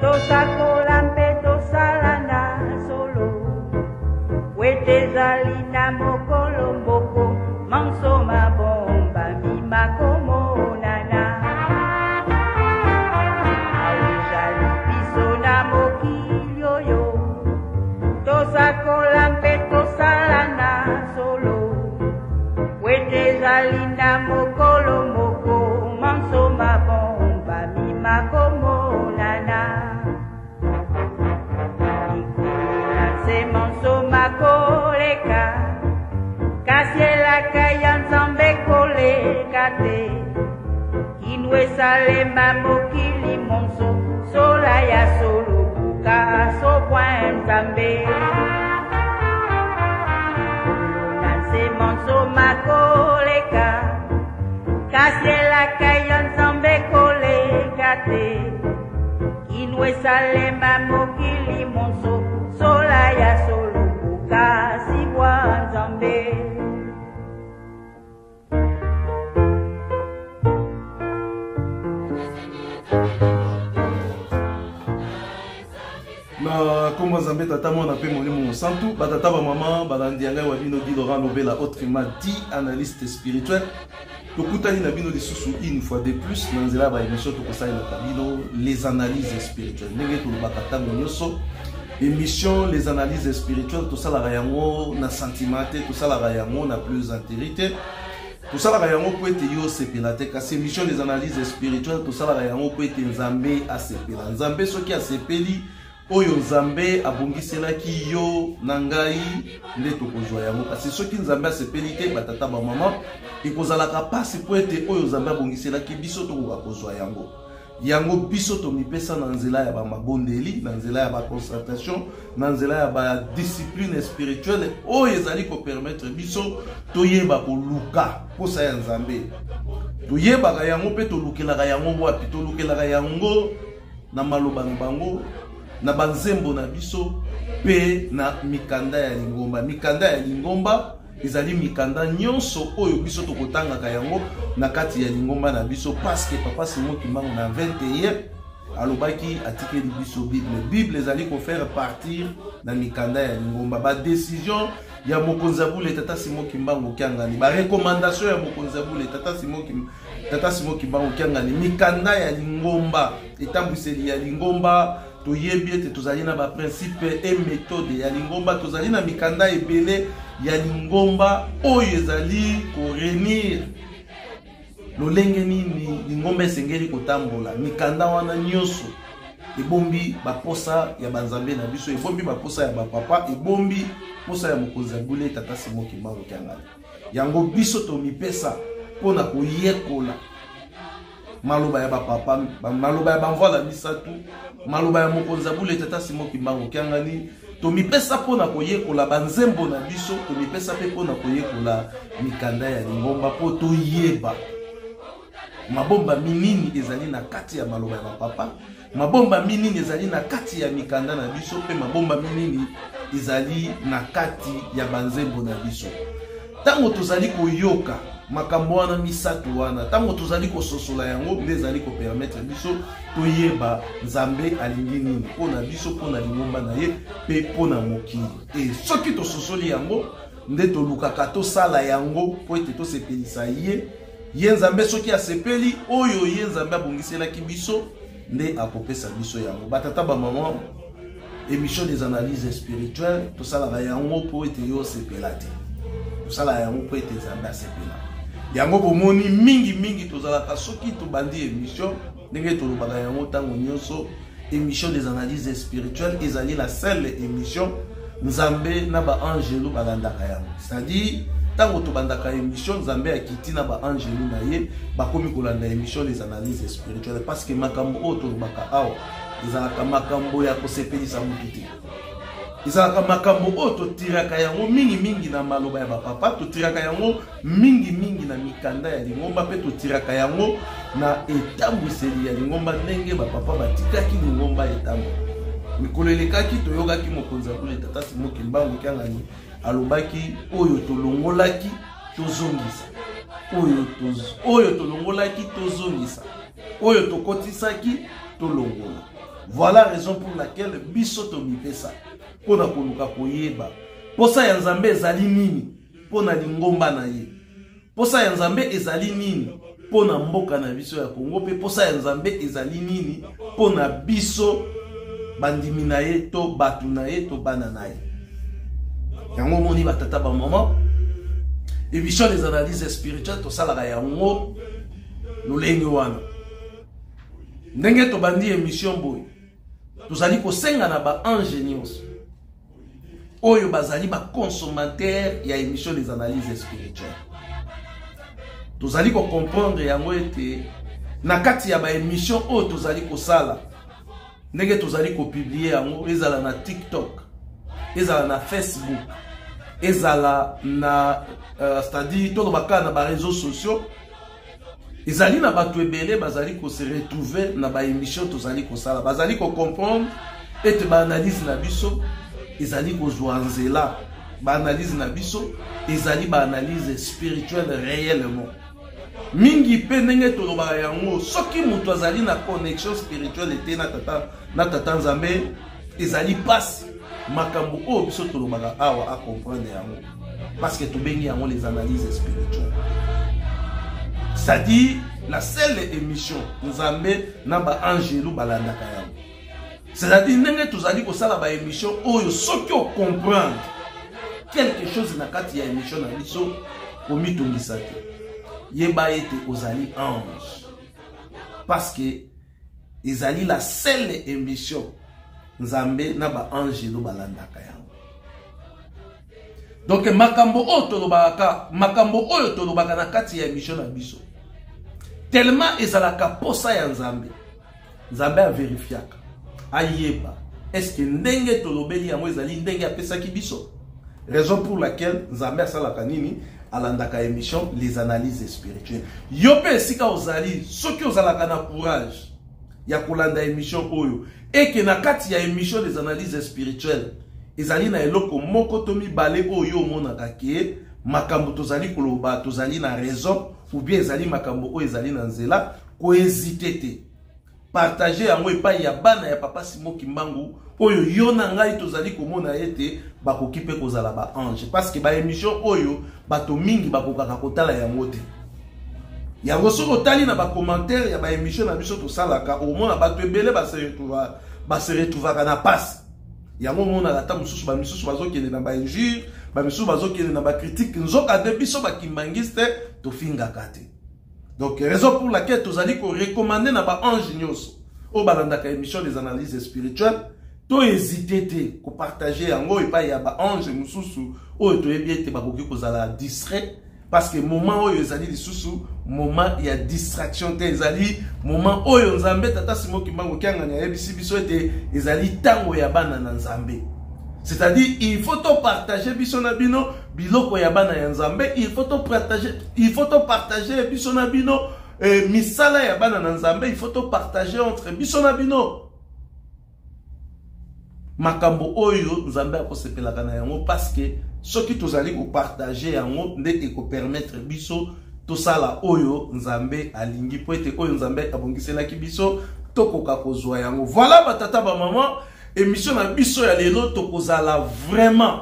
Tosakola mpe tosala na solo wete ezali na mokolo moko manso mabombami makomonana. Awa ezali biso na mokili oyo tosakola mpe tosala na solo wete ezali na mokolo moko manso mabombami makomonana. Likolo na nse manso makoleka, kasi elaka ya Nzambe koleka te. Kino esalema mokili monso, sola ya solo buka sobwa Nzambe. Likolo na nse manso makoleka, kasi elaka ya Nzambe koleka te. Kino esalema mokili monso, sola ya solo buka sibwa Nzambe. Na nkombo ya Nzambe Tata, Mwana mpe Molimo Mosantu, batata, bamama, balandi ya ngai wa bino Guy Laurent Lobela, autrement dit analyste spirituel. Tokutani na bino lisusu une fois de plus na nzela ya baémission tokosalelaka bino les analyses spirituelles. Ndenge tolobaka ntango nyonso, émission les analyses spirituelles tosalaka yango na sentiment te, tosalaka yango na plaisanterie te, tosalaka yango mpo ete yo osepela te, kasi émission les analyses spirituelles tosalaka yango mpo ete Nzambe asepela. Nzambe soki asepeli, oyo Nzambe abongiselaki yo na ngai nde tokozwa yango. Kasi soki Nzambe asepeli te, batata, bamama, ekozalaka mpasi mpo ete oyo Nzambe abongiselaki biso tokoka kozwa yango. Yango biso tomipesa na nzela ya bamabondeli, na nzela ya baconcertation, na nzela ya badiscipline spirituelle oyo ezali kopermettre biso toyeba koluka posa ya Nzambe. Toyebaka yango mpe tolukelaka yango wapi? Tolukelaka yango na maloba na bango, na banzembo na biso mpe na mikanda ya lingomba. Mikanda ya lingomba ezali mikanda nyonso oyo biso tokotangaka yango na kati ya lingomba na biso, parce que Papa Simon Kimbangu na 21 alobaki atikeli biso Bible. Bible ezali kofaire partir na mikanda ya lingomba. Badecision ya mokonzi ya bule Tata Simon Kimbangu Kiangani, barecommandation ya mokonzi ya bule Tata Simon Kimbangu Kiangani, mikanda ya lingomba, etambwiseli ya lingomba. Toyebi ete tozali na baprincipe e méthode ya lingomba, tozali na mikanda ebele ya lingomba oyo ezali korenir lolenge nini lingomba esengeli kotambola. Mikanda wana nyonso ebombi baposa ya banzambe na biso, ebombi baposa ya bapapa, ebombi posa ya mokonzi ya bule Tata Simon Kimbangu Kiangani. Yango biso tomipesa mpo na koyekola maloba ya bapapa, maloba ya bamvwala misato, maloba ya mokonzi ya bule Tata Simon Kimbangu Kiangani. Tomipesa mpo na koyekola banzembo na biso, tomipesa mpe mpo na koyekola mikanda ya lingomba mpo toyeba mabombami nini ezali na kati ya maloba ya bapapa, mabombami nini ezali na kati ya mikanda na biso, mpe mabombami nini ezali na kati ya banzembo na biso. Ntango tozali koyoka makambo wana misato wana, ntango tozali kososola yango, nde ezali kopermettre biso toyeba Nzambe alingi nini mpo na biso, mpo na lingomba na ye mpe mpo na mokili. E soki tososoli yango, nde tolukaka tosala yango mpo ete tosepelisa ye. Ye Nzambe soki asepeli, oyo ye Nzambe abongiselaki biso nde akopesa biso yango. Batata, bamama, émission des analyses spirituelles tosalaka yango mpo ete yo osepela te, tosalaka yango mpo ete Nzambe asepela. Yango bomoni mingimingi tozalaka soki tobandi émission, ndenge tolobaka yango ntango nyonso, émission des analyses spirituelles ezali la seule émission Nzambe na baangelu balandaka yango. C'est-à-dire ntango tobandaka émission, Nzambe akiti na baangelu na ye, bakomi kolanda émission des analyses spirituelles, parce que makambo oyo tolobaka awa ezalaka makambo ya kosepelisa motu te, ezalaka makambo oyo totiraka yango mingimingi na maloba ya bapapa, totiraka yango mingimingi na mikanda ya lingomba, mpe totiraka yango na etambwiseli ya lingomba ndenge bapapa batikaki lingomba etambola. Mikolo elekaki toyokaki mokonzi ya bule Tata Simon Kimbangu Kiangani. Alobaki oyo tolongolaki tozongisa, oyo tolongolaki tozongisa, oyo tokotisaki tolongola. Voilà raison pour laquelle biso tomipesa mpo na koluka koyeba posa ya Nzambe ezali nini mpo na lingomba na ye, posa ya Nzambe ezali nini mpo na mboka na biso ya Kongo, mpe posa ya Nzambe ezali nini mpo na biso bandimi na ye to bato na ye to bana na ye. Yango omoni batata bamama, émission des analyses spirituelles tosalaka yango lolenge wana. Ndenge tobandi émission boye, tozali kosenga na baange nyonso oyo bazali baconsommateur ya émission des analyses spirituelles, tozali kocomprendre yango ete na kati ya baémission oyo tozali kosala, ndenge tozali kopublier yango, ezala na TikTok, ezala na Facebook, ezala na c'est-à-dire toloba kaka na baréseaux sociaux, ezali na bato ebele bazali kose retrouver na baémission tozali kosala, bazali kocomprendre ete baanalyse na biso ezali kozwa nzela, baanalyse na biso ezali baanalyse spirituelle réellement. Mingi mpe ndenge tolobaka yango, soki moto azali na connexion spirituelle te na tata Nzambe, ezali mpasi makambo oyo biso tolobaka awa acomprendre yango, parce que tobengi yango les analyses spirituelles, c'est-à-dire la seule émission Nzambe na baangelu balandaka yango. C'est-à-dire ndenge tozali kosala baémission oyo, soki ocomprendre quelque chose na kati ya émission na biso, komitungisa te, yeba ete ozali ange, parce que ezali la seule émission Nzambe na baangelo balandaka yango. Donc makambo oyo tolobaka, makambo oyo tolobaka na kati ya émission na biso, tellement ezalaka posa ya Nzambe, Nzambe avérifiaka, ayeba est-ce ndenge tolobeli yango ezali ndenge apesaki biso. Raison pour laquelle Nzambe asalaka nini? Alandaka émission les analyses spirituelles. Yo mpe esika ozali, soki ozalaka na courage ya kolanda émission oyo, eke na kati ya émission des analyses spirituelles ezali na eloko moko to mibale oyo omonaka ke makambo tozali koloba tozali na raison, ou bien ezali makambo oyo ezali na nzela, kohésiter te, partage yango epai ya bana ya Papa Simo Kimbangu oyo yo na ngai tozali komona ete bakoki mpe kozala baange, parce que baémission oyo bato mingi bakokaka kotala yango te. Yango soki otali na bacommentaire ya baémission na biso tosalaka, omona bato ebele base retrouvaka na pasi. Yango omonaka ata mosusu bamisusu bazokende na bainjure, bamisusu bazokende na bacritique, nzoka nde biso bakimbangiste tofingaka te. Donc raison pour laquelle tozali korecommander na baange nyonso oyo balandaka émission des analyses spirituelles, tohésiter te kopartager yango epai ya baange mosusu oyo toyebi ete bakoki kozala distrait, parce que moment oyo ezali lisusu moment ya distraction te. Ezali moment oyo Nzambe Tata Simo Kimbangu Kiangani ayebisi biso ete ezali ntango ya bana na Nzambe, c'est-à-dire il faut topartager biso na bino biloko ya bana ya Nzambe, il faut topartager, il faut topartager biso na bino misala ya bana na Nzambe, il faut topartager entre biso na bino makambo oyo Nzambe akosepelaka na yango, parce que soki tozali kopartager yango nde ekopermettre biso tosala oyo Nzambe alingi, mpo ete oyo Nzambe abongiselaki biso tokoka kozwa yango. Voilà, batata, bamama, émission na biso ya lelo tokozala vraiment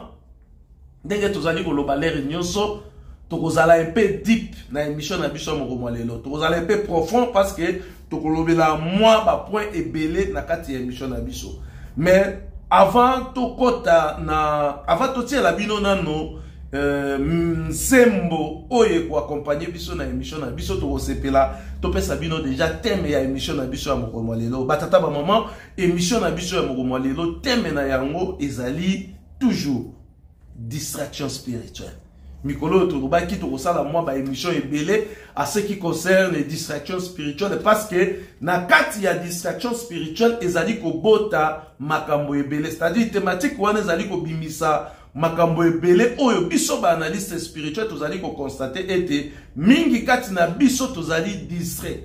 ndenge tozali koloba lere nyonso, tokozala un peu deep na émission na biso ya mokolo ya lelo, tokozala un peu profond, parce que tokolobela mwa bapoint ebele na kati ya émission na biso. Mais avant tokɔta na, avant totiela bino nano nzembo oyo ekoaccompagner biso na émission na biso, tokosepela topesa bino déjà thème ya émission na biso ya mokolo ya lelo. Batata, bamama, émission na biso ya mokolo ya lelo, thème na yango ezali toujours distraction spirituelle. Mikolo oyo tolobaki tokosala mwa baémission ebele à ce qui concerne distraction spirituelle, parce que na kati ya distraction spirituelle ezali kobota makambo ebele, c'est-à-dire thématique wana ezali kobimisa makambo ebele oyo biso baanalyste spirituel tozali koconstater ete mingi kati na biso tozali distrait,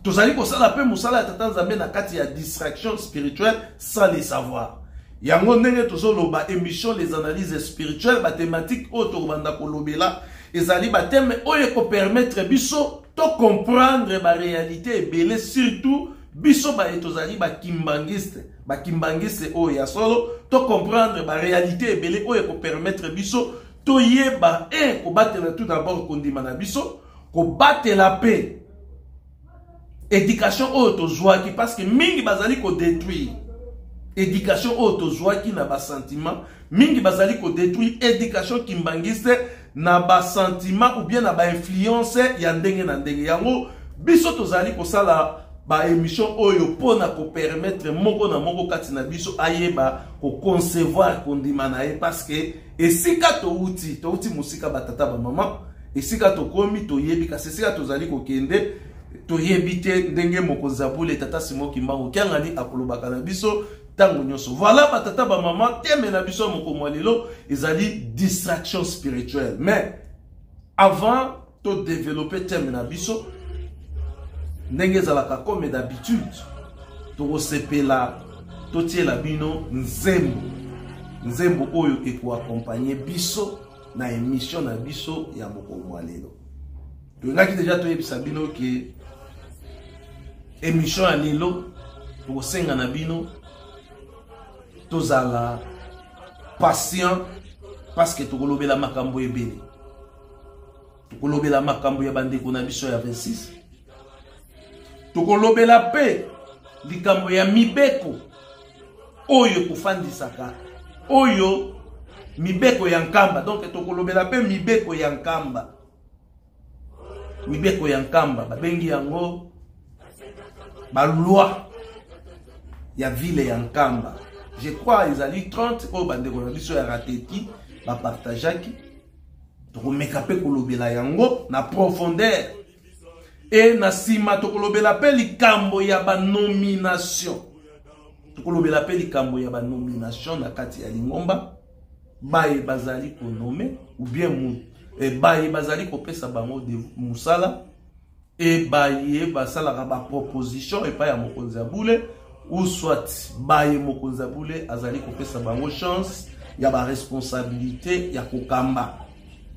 tozali kosala mpe mosala ya Tata Nzambe na kati ya distraction spirituelle sans le savoir. Yango ndenge tozoloba émission les analyses spirituelles, ba thématique oyo tokobanda kolobela ezali ba thème oyo ekopermettre biso to comprendre ba réalité ebele, surtout biso baye tozali ba kimbanguiste, ba kimbanguiste oyo ya solo, to comprendre ba réalité ebele oyo ekopermettre biso toyeba e kobatela tout d'abord kondima na biso, kobatela pe éducation oyo tozwaki, parce que mingi bazali kodétruire éducation oyo tozwaki na basentiment, mingi bazali kodétruire éducation kimbanguiste na basentiment ou bien na bainfluence ya ndenge na ndenge. Yango biso tozali kosala baémission oyo mpona kopermettre moko na moko kati na biso ayeba koconcevoir kondima na ye, parce que esika touti, touti mosika, batata bamama, esika tokomi toyebi, kasi esika tozali kokende toyebi te. Ndenge mokonzi ya bule tata Simon Kimbangu Kiangani akolobaka na biso ntango nyonso. Voilà, batata bamama, thème na biso ya mokomo ya lelo ezali distraction spirituelle. Mais avant todévelopper thème na biso, ndenge ezalaka, comme d'habitude, tokosepela totiela bino nzembo, nzembo oyo ekoaccompagner biso na émission na biso ya mokomo ya lelo. Tolingaki déjà toyebisa bino ke émission ya lelo tokosenga na bino tozala patient, parce que tokolobela makambo ebele. Tokolobela makambo ya bandeko na biso ya 26, tokolobela mpe likambo ya mibeko oyo ekofandisaka oyo mibeko ya Nkamba. Donc tokolobela mpe mibeko ya Nkamba. Mibeko ya Nkamba babengi yango baloi ya ville ya Nkamba, je crois ezali 30 oyo bandeko na biso ya Rateti bapartageaki. Tokomeka mpe kolobela yango na profondeur. E na nsima tokolobela mpe likambo ya banomination, tokolobela mpe likambo ya banomination na kati ya lingomba, baye bazali konommer ou bien baye bazali kopesa bango mosala, e baye basalaka baproposition epai ya mokonzi ya bule, ou soit baye mokonzi ya bule azali kopesa bango chance ya baresponsabilité ya kokamba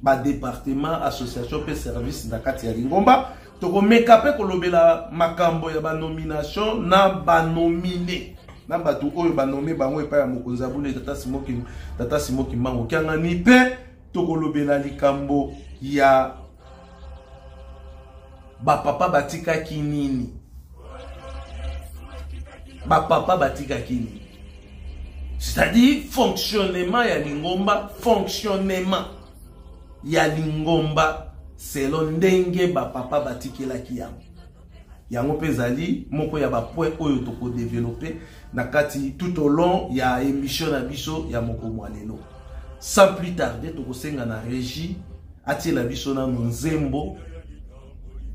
badepartement, association mpe service na kati ya lingomba. Tokomeka mpe kolobela makambo ya banomination na banomine, na bato oyo banommer bango epai ya mokonzi ya bule tata Simon Kimbangu Kiangani. Mpe tokolobela likambo ya bapapa batikaki nini, bapapa batikaki nini, c'est-à-dire fonctionnement ya lingomba, fonctionnement ya lingomba selon ndenge bapapa batikelaki yango. Yango mpe ezali moko ya bapoint oyo tokodévelopper na kati tout au long ya émission na biso ya mokomo ya lelo. Sans plus tarder, tokosenga na régie atiela biso nano nzembo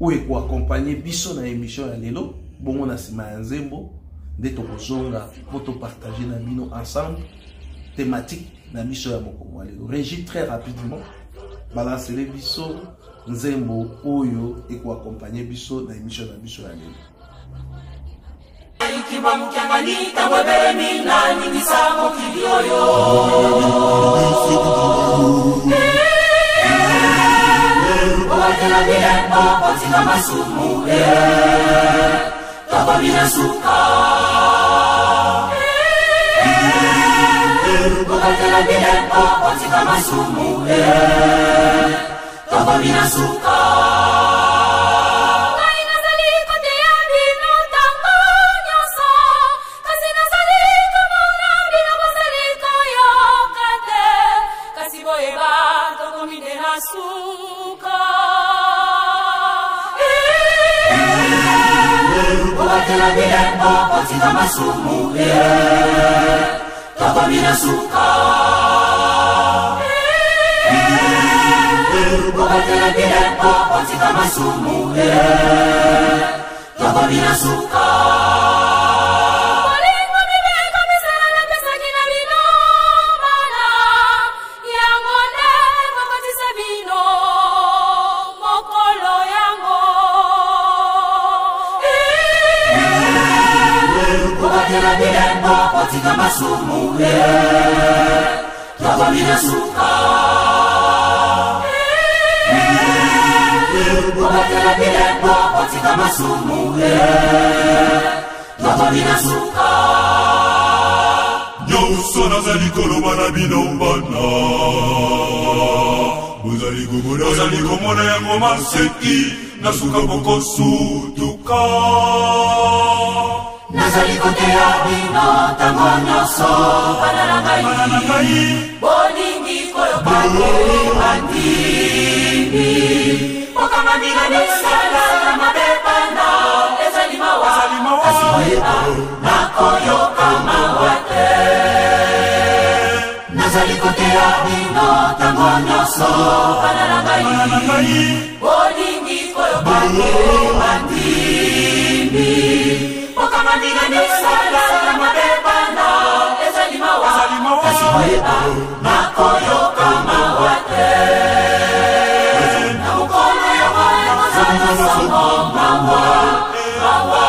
oyo ekoaccompagner biso na émission ya lelo. Bongo na nsima ya nzembo nde tokozonga mpo topartager na bino ensemble thématique na biso ya mokomo ya lelo. Régie, très rapidement, balancele biso nzembo oyo ekoaccompagner biso na émission na biso ya lelo. Kimbangu Kiangani, ntango ebelemi na ningisa mokili oyo. Obatela bilembo, kotika masumu, tokomi na suka. Obatela bilembo, kotika masumu, tokomi na suka. Ngai nazali koteya bino ntango nyonso, kasi nazali komona bino bozali koyoka te. Kasi boyeba, tokomi nde na suka. Obatela bilembo, kotika masumu, tokomi na suka. Obatela bilembo, kotika masumu, tokomi na suka. Bolingo mibeko misala napesaki na bino bana, yango nde kokotisa bino mokolo yango. Obatela bilembo. bilembo, botika masumu e, tokomi na suka. Bobatela bilembo, botika masumu e, tokomi na suka. Nyonso nazali koloba na bino bana, bozali komona, bozali komona yango maseki, na suka bokosutuka. Nazali koteya bino ntango nyonso, bana na ngai, bana na ngai, bolingi koyoka te, bandimi bokangami na misala ya mabe, bana, ezali mawa, ezali mawa, kasi boyeba nakoyoka mawa te. Nazali koteya bino ntango nyonso, bana na ngai, bana na ngai, bolingi koyoka te, bandimi bokangami na misala ya mabe, bana, ezali mawa, ezali mawa, kasi boyeba nakoyoka mawa te. Na mokolo yango ekozala somo, mawa, mawa,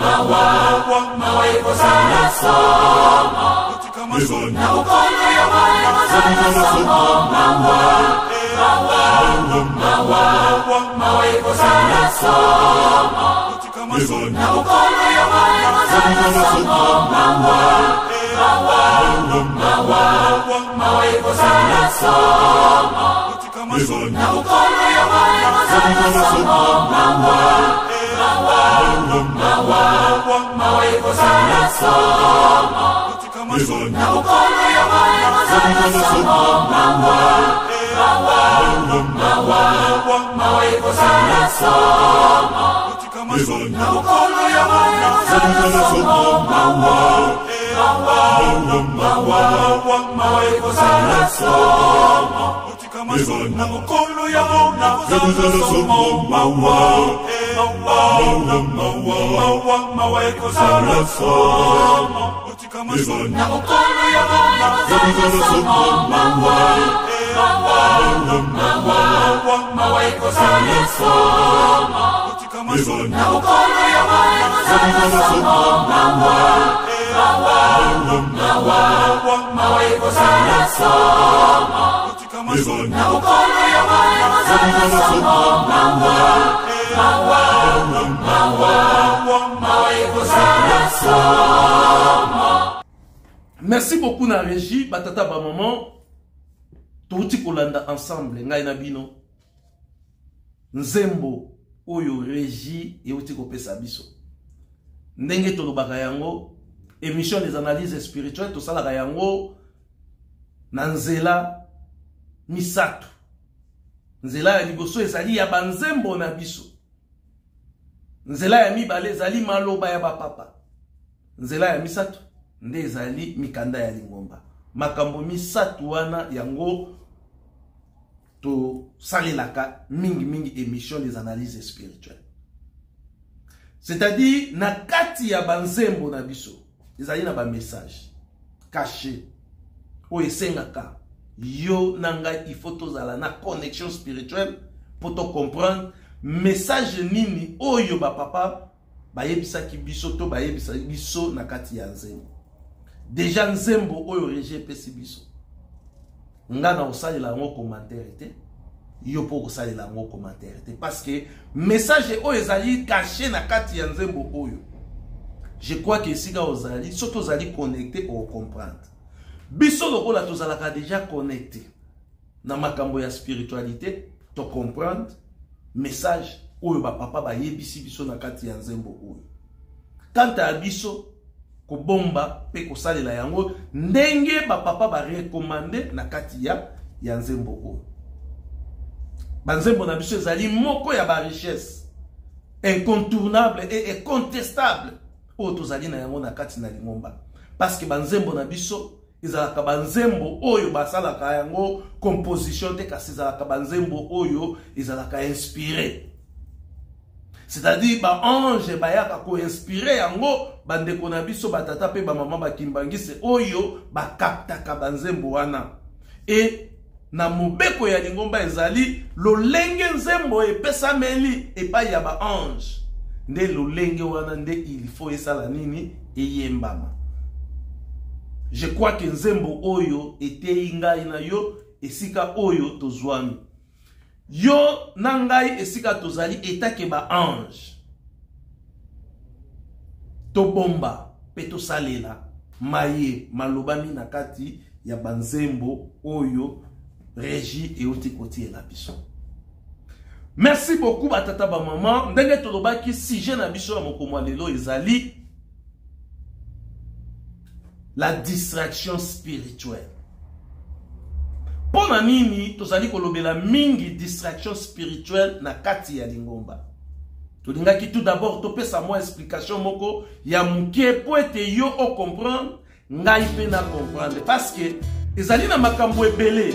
mawa, mawa ekozala somo. Botika masumu. Na mokolo yango ekozala somo, mawa, mawa, mawa, mawa ekozala somo. Botika masumu. Na mokolo yango ekozala somo, mawa, mawa, mawa, mawa ekozala somo. Botika masumu. Na mokolo yango ekozala somo, mawa, mawa, mawa, mawa ekozala somo. Botika masumu. Na mokolo yango ekozala somo, mawa, mawa, mawa, mawa ekozala somo. Botika masumu. Na mokolo yango ekozala somo, mawa, mawa, mawa, mawa ekozala somo. Botika masumu. Na mokolo yango nakozala somo, mawa, mawa, mawa, mawa, mawa ekozala somo. Botika masumu. Na mokolo yango ekozala somo, mawa, mawa, mawa, mawa ekozala somo. Botika masumu. Na mokolo yango ekozala somo, mawa, mawa, mawa, mawa ekozala somo. Botika masumu. Na mokolo yango ekozala somo, mawa, mawa, mawa, mawa ekozala somo. Merci beaucoup na régie, batata ba maman. Touti kolanda ensemble ngai na bino. Nzembo oyo régie euti kopesa biso. Ndenge tolobaka yango, émission des analyses spirituelles tosalaka yango na nzela misato. Nzela ya liboso ezali ya banzembo na biso. Nzela ya mibale ezali maloba ya bapapa. Nzela ya misato nde ezali mikanda ya lingomba. Makambo misato wana yango tosalelaka mingi mingi émission des analyses spirituelles. C'est-à-dire na kati ya banzembo na biso ezali na ba message caché oyo esengaka yo na ngai il faut tozala na connexion spirituelle po to comprendre message nini oyo bapapa bayebisaki biso to bayebisaki biso na kati ya nzembo. Déjà nzembo oyo régie epesi biso, nga na kosalela yango commentaire te, yo mpo kosalela yango commentaire te, parce que message oyo ezali caché na kati ya nzembo oyo, je crois que esika ozali, soki ozali connecté, okocomprendre. Biso lokola tozalaka déjà connecté na makambo ya spiritualité, tocomprendre message oyo bapapa bayebisi biso na kati ya nzembo oyo. Quant à biso kobomba mpe kosalela yango ndenge bapapa barecommande na kati ya nzembo oyo. Banzembo na biso ezali moko ya barichesse incontournable et incontestable oyo tozali na yango na kati na lingomba, parce que banzembo na biso ezalaka banzembo oyo basalaka yango composition te, kasi ezalaka banzembo oyo ezalaka inspiré, c'est-à-dire baange bayaka koinspire yango bandeko na biso batata mpe bamama bakimbangise oyo bakaptaka banzembo wana. E na mobeko ya lingomba ezali lolenge nzembo epesameli epai ya baange, nde lolenge wana nde il faut esala nini, eyembama. Je crois que nzembo oyo eteyi ngai na yo esika oyo tozwami. Yo na ngai esika tozali etake ba ange. Tobomba pe tosalela maye malobami na kati ya banzembo oyo regie euti kotiela biso. Merci beaucoup batata ba maman, ndenge tolobaki sujet na biso ya mokomo ya lelo ezali la distraction spirituelle. Mpo na nini tozali kolobela mingi distraction spirituelle na kati ya lingomba? Tolingaki tout d'abord topesa mwa explication moko ya moke mpo ete yo o comprendre, ngai mpe na comprendre, parce que ezali na makambo ebele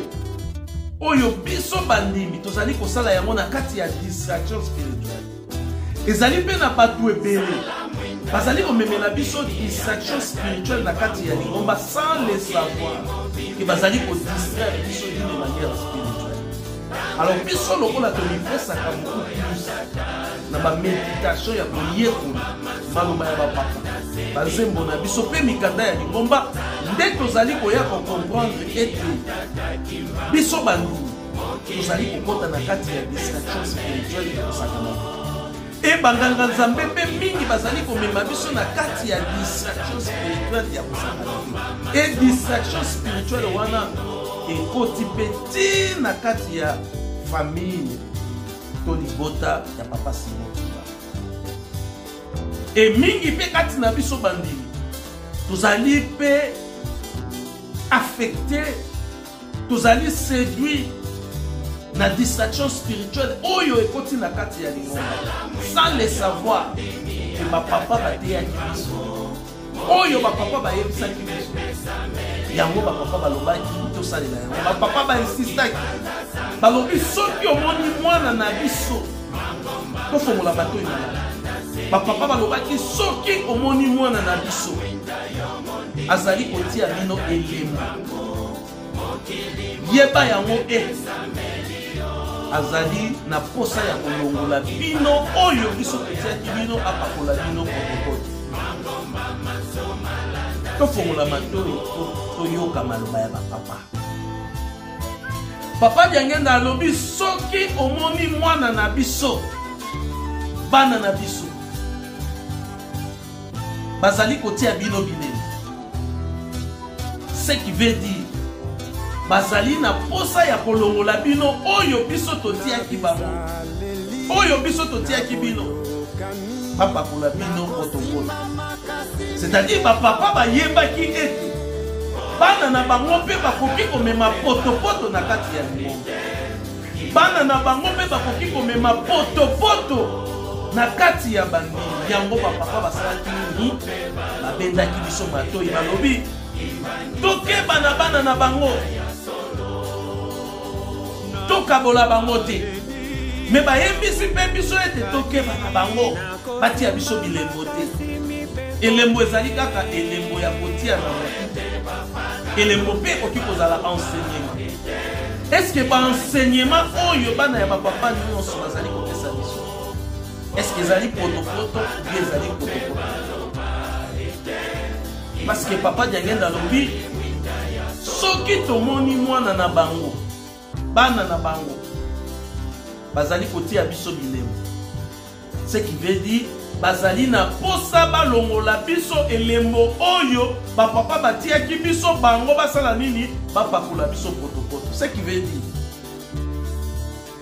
oyo biso bandimi tozali kosala yango na kati ya distraction spirituelle. Ezali mpe na bato ebele bazali komemela biso distraction spirituelle na kati ya lingomba sans le savoir ke bazali kodistraire biso d'une manière spirituelle. Alors biso lokola tomipesaka beaucoup plus na baméditation ya koyekola maloba ya bapapa, banzembo na biso mpe mikanda ya lingomba, nde tozali koya kocomprendre ete biso bandimi tozali kokota na kati ya distraction spirituelle ya kosakana te. E banganga nzambe mpe mingi bazali komema biso na kati ya distraction spirituelle ya kosakana te. E distraction spirituelle wana ekoti mpe ti na kati ya famille to libota ya papa Simon Kimbangu. E mingi mpe kati na biso bandimi tozali mpe affecte, tozali séduit na distraction spirituelle oyo ekoti na kati ya lingomba sans le savoir ke bapapa bateyaki biso oyo bapapa bayebisaki biso yango, bapapa balobaki tosalela yango, bapapa bainsistaki, balobi soki omoni mwana na biso tofongola matoi malamu. Bapapa balobaki soki omoni mwana na biso azali kotia bino elembo, yeba yango e azali na posa ya kolongola bino oyo biso totiaki bino, apakola bino potopoto. Tofongola matoi toyoka maloba ya bapapa. Papa Diangenda alobi soki omoni mwana na biso, bana na biso bazali kotia bino bilembo, ce qui veut dire bazali na posa ya kolongola bino oyo biso totiaki bango, oyo biso totiaki bino, bapakola bino potopoto. C'est-à-dire bapapa bayebaki ete bana na bango mpe bakoki komema potopoto na kati ya lingomba, bana na bango mpe bakoki komema potopoto na kati ya bandimi. Yango bapapa basalaki nini? Babendaki biso matoi, balobi tokeba na bana na bango, tokabola bango te. Me bayebisi mpe biso ete tokeba na bango, batia biso bilembo te. Elembo ezali kaka elembo ya kotia na motu, elembo mpe ekoki kozala enseignement. Est-ce que ba enseignement oyo bana ya bapapa nyonso bazali kopesa biso, est-ce que ezali potopoto ou bien ezali potopoto? Parce que papa Diangenda alobi soki tomoni mwana na bango, bana na bango bazali kotia biso bilembo, ce qui veut dire bazali na posa balongola biso elembo oyo bapapa batiaki biso, bango basala nini? Bapakola biso potopoto. Ce qui veut dire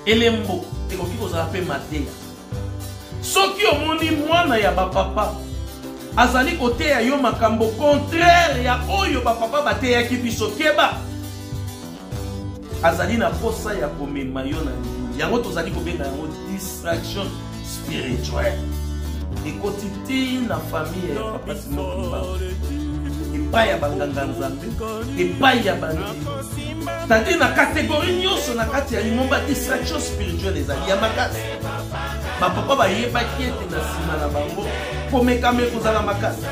elembo ekoki kozala mpe mateya. Soki omoni mwana ya bapapa azali koteya yo makambo contraire ya oyo bapapa bateyaki biso, keba, azali na posa ya komema yo na libulu. Yango tozali kobenga yango distraction spirituelle. Ekoti ti na famille ya papa Simon Kimbangu, epai ya banganga nzambe, epai ya bandimi, c'est-à-dire na catégorie nyonso na kati ya lingomba, distraction spirituelle ezali ya makasi. Bapapa bayebaki ete na nsima na bango komekama ekozala makasi,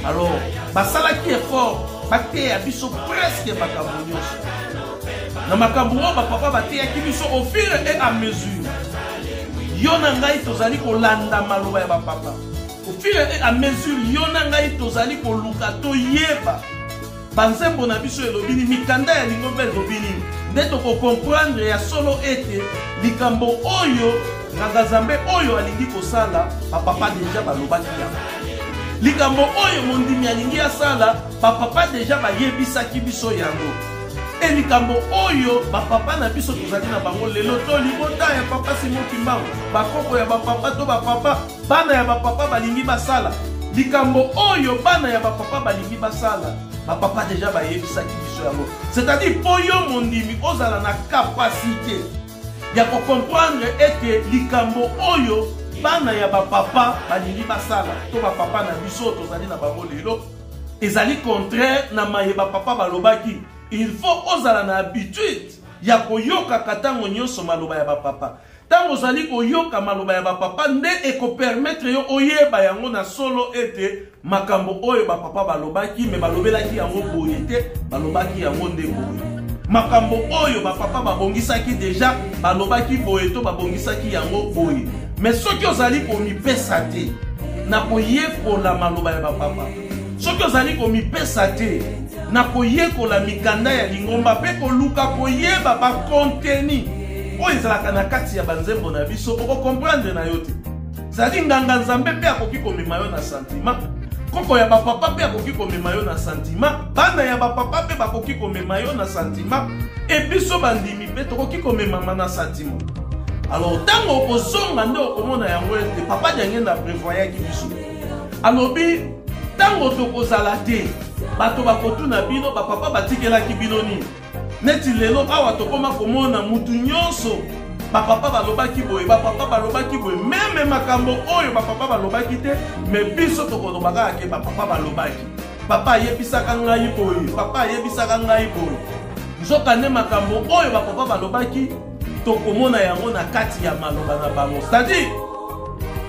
alors basalaki effort bateya biso presque makambo nyonso. Na makambo oyo bapapa bateyaki biso, au fur et à mesure yo na ngai tozali kolanda maloba ya bapapa, au fur et à mesure yo na ngai tozali koluka toyeba. Banzembo na biso elobi nini? Mikanda ya lingomba elobi nini? Nde tokokomprendre ya solo ete likambo oyo nganga-nzambe oyo alingi kosala, bapapa deja balobaki yango. Likambo oyo mondimi alingi asala, bapapa deja bayebisaki biso yango. E likambo oyo bapapa na biso tozali na bango lelo, to libota ya papa Simon Kimbangu, bakoko ya bapapa to bapapa, bana ya bapapa balingi basala likambo oyo bana ya bapapa balingi basala, bapapa deja bayebisaki biso yango. C'est-à-dire mpo yo mondimi ozala na capacité ya kocomprendre ete likambo oyo bana ya bapapa balingi basala to bapapa na biso tozali na bango lelo ezali contraire na maye bapapa balobaki, il faut ozala na habitude ya koyokaka ntango nyonso maloba ya bapapa. Ntango ozali koyoka maloba ya bapapa nde ekopermettre yo oyeba yango na solo ete makambo oyo bapapa balobaki, me balobelaki yango boye te, balobaki yango nde boye. Makambo oyo bapapa babongisaki deja, balobaki boye to babongisaki yango boye. Me soki ozali komipesa te na koyekola maloba ya bapapa, soki ozali komipesa te na koyekola mikanda ya lingomba mpe koluka koyeba bakonteni oyo ezalaka na kati ya banzembo na biso, okokomprendre na yo te. Zali nganga nzambe mpe akoki komema yo na sentiment, koko ya bapapa mpe akoki komema yo na sentiment, bana ya bapapa mpe bakoki komema yo na sentiment, e biso bandimi mpe tokoki komemama na sentiment. Alors ntango okozonga nde okomona yango ete papa Diangenda prevoyaki biso, alobi ntango tokozala te bato bakotuna bino bapapa batikelaki bino nini. Neti lelo awa tokoma komona mutu nyonso bapapa balobaki boye, bapapa balobaki boye, meme makambo oyo bapapa balobaki te, me biso tokoloba kaka ke bapapa balobaki, papa ayebisaka ngai boye, papa ayebisaka ngai boye. Nzokande makambo oyo bapapa balobaki tokomona yango na kati ya maloba na bango. C'est-à-dire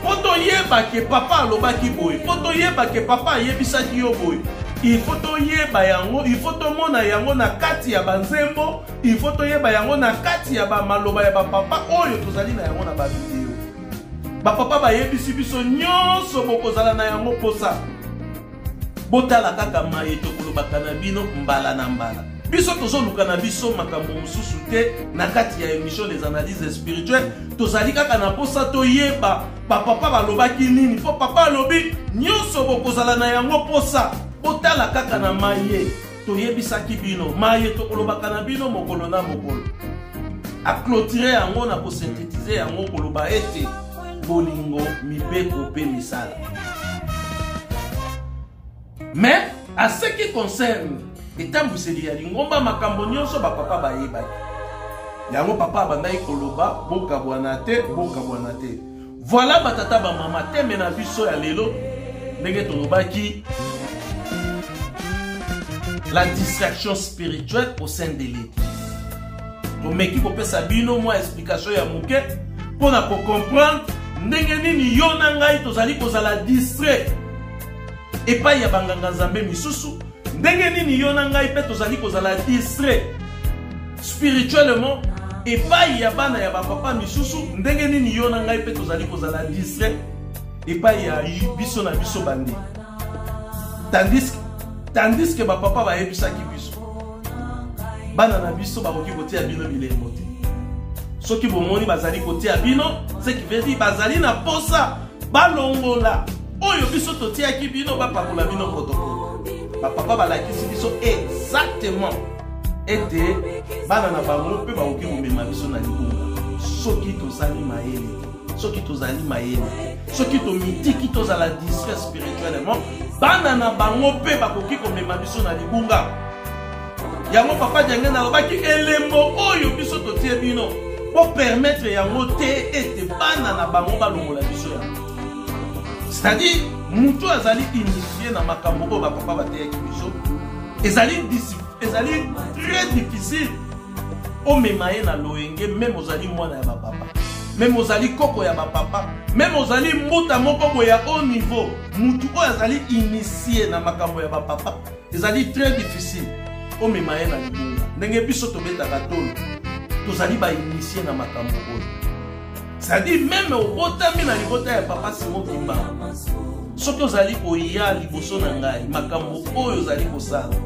mpo toyeba ke papa alobaki boye, mpo toyeba ke papa ayebisaki yo boye, il faut toyeba yango, il faut tomona yango na kati ya banzembo, il faut toyeba yango na kati ya bamaloba ya bapapa oyo tozali na yango na bavideo. Bapapa bayebisi biso nyonso, bokozala na yango mposa. Botala kaka maye tokolobaka na bino mbala na mbala. Biso tozoluka na biso makambo mosusu te na kati ya émission Les Analyses Spirituelles. Tozali kaka na posa toyeba bapapa balobaki nini, mpo papa alobi nyonso bokozala na yango posa. Botala kaka na maye toyebisaki bino, maye tokolobaka na bino mokolo na mokolo. Aclôturer yango na kosynthétiser yango koloba ete bolingo, mibeko mpe misala. Mais à ce qui concerne etambwiseli ya lingomba, makambo nyonso bapapa bayebaki yango. Papa abandaki koloba bokabwana te, bokabwana te. Voilà batata bamama, teme na biso ya lelo ndenge tolobaki, la distraction spirituelle au sein de l'église. Tomeki kopesa bino mwa explication ya moke mpo na kocomprendre ndenge nini yo na ngai tozali kozala distrait epai ya banganga-nzambe misusu, ndenge nini yo na ngai mpe tozali kozala distrait spirituellement epai ya bana ya bapapa misusu, ndenge nini yo na ngai mpe tozali kozala distrait epai ya biso na biso bandi. Tandis que bapapa bayebisaki biso, bana na biso bakoki kotia bino bilembo te. Soki bomoni bazali kotia bino, ce qui veut dire bazali na posa balongola oyo biso totiaki bino, bapakola bino protocole. Bapapa balakisi biso exactement ete bana na bango mpe bakoki komema biso na libunga soki tozali mayele te, soki tozali mayele te, soki tomitiki tozala distrait spirituellement, bana na bango mpe bakoki komema biso na libunga. Yango papa Diangenda alobaki elembo oyo biso totie bino, bopermettre yango te ete bana na bango balongola biso yango. C'est-à-dire moto azali initie na makambo oyo bapapa bateyaki biso, ezali très difficile omema ye na loyenge, meme ozali mwana ya bapapa, meme ozali koko ya bapapa, meme ozali mbuta moko boye ya haut niveau. Mutu oyo azali initie na makambo ya bapapa, ezali très difficile omema ye na libunga. Ndenge biso tobetaka tolo, tozali bainitie na makambo oyo. C'est-à-dire meme obotami na libota ya papa Simon Kimbangu, soki ozali koya liboso na ngai, makambo oyo ozali kosala,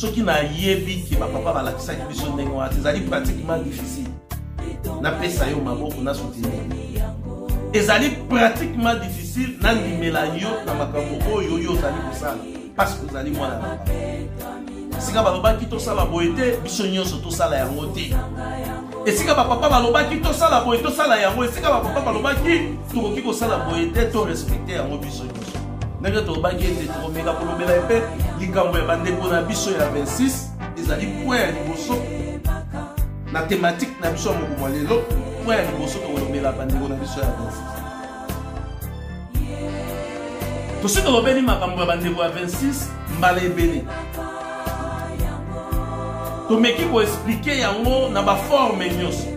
Soki nayebi ke bapapa balakisaki biso ndenge wana, ezali pratiquement difficile napesa yo maboko na soutenir. Ezali pratiquement difficile nandimela yo na makambo oyo yo ozali kosala, parce que ozali mwana na papa. Esika balobaki tosala boye te, biso nyonso tosala yango te. Esika bapapa balobaki tosala boye, tosala yango. Esika bapapa balobaki tokoki kosala boye te, torespecte yango biso nyonso. Ndenge tolobaki ete tokomeka kolobela mpe likambo ya bandeko na biso ya 26, ezali point ya liboso na thématique na biso ya mokolo ya lelo. Point ya liboso, tokolobela bandeko na biso ya 26. Tosi tolobeli makambo ya bandeko ya 26 mbala ebele, tomeki koexpliquer yango na baforme nyonso,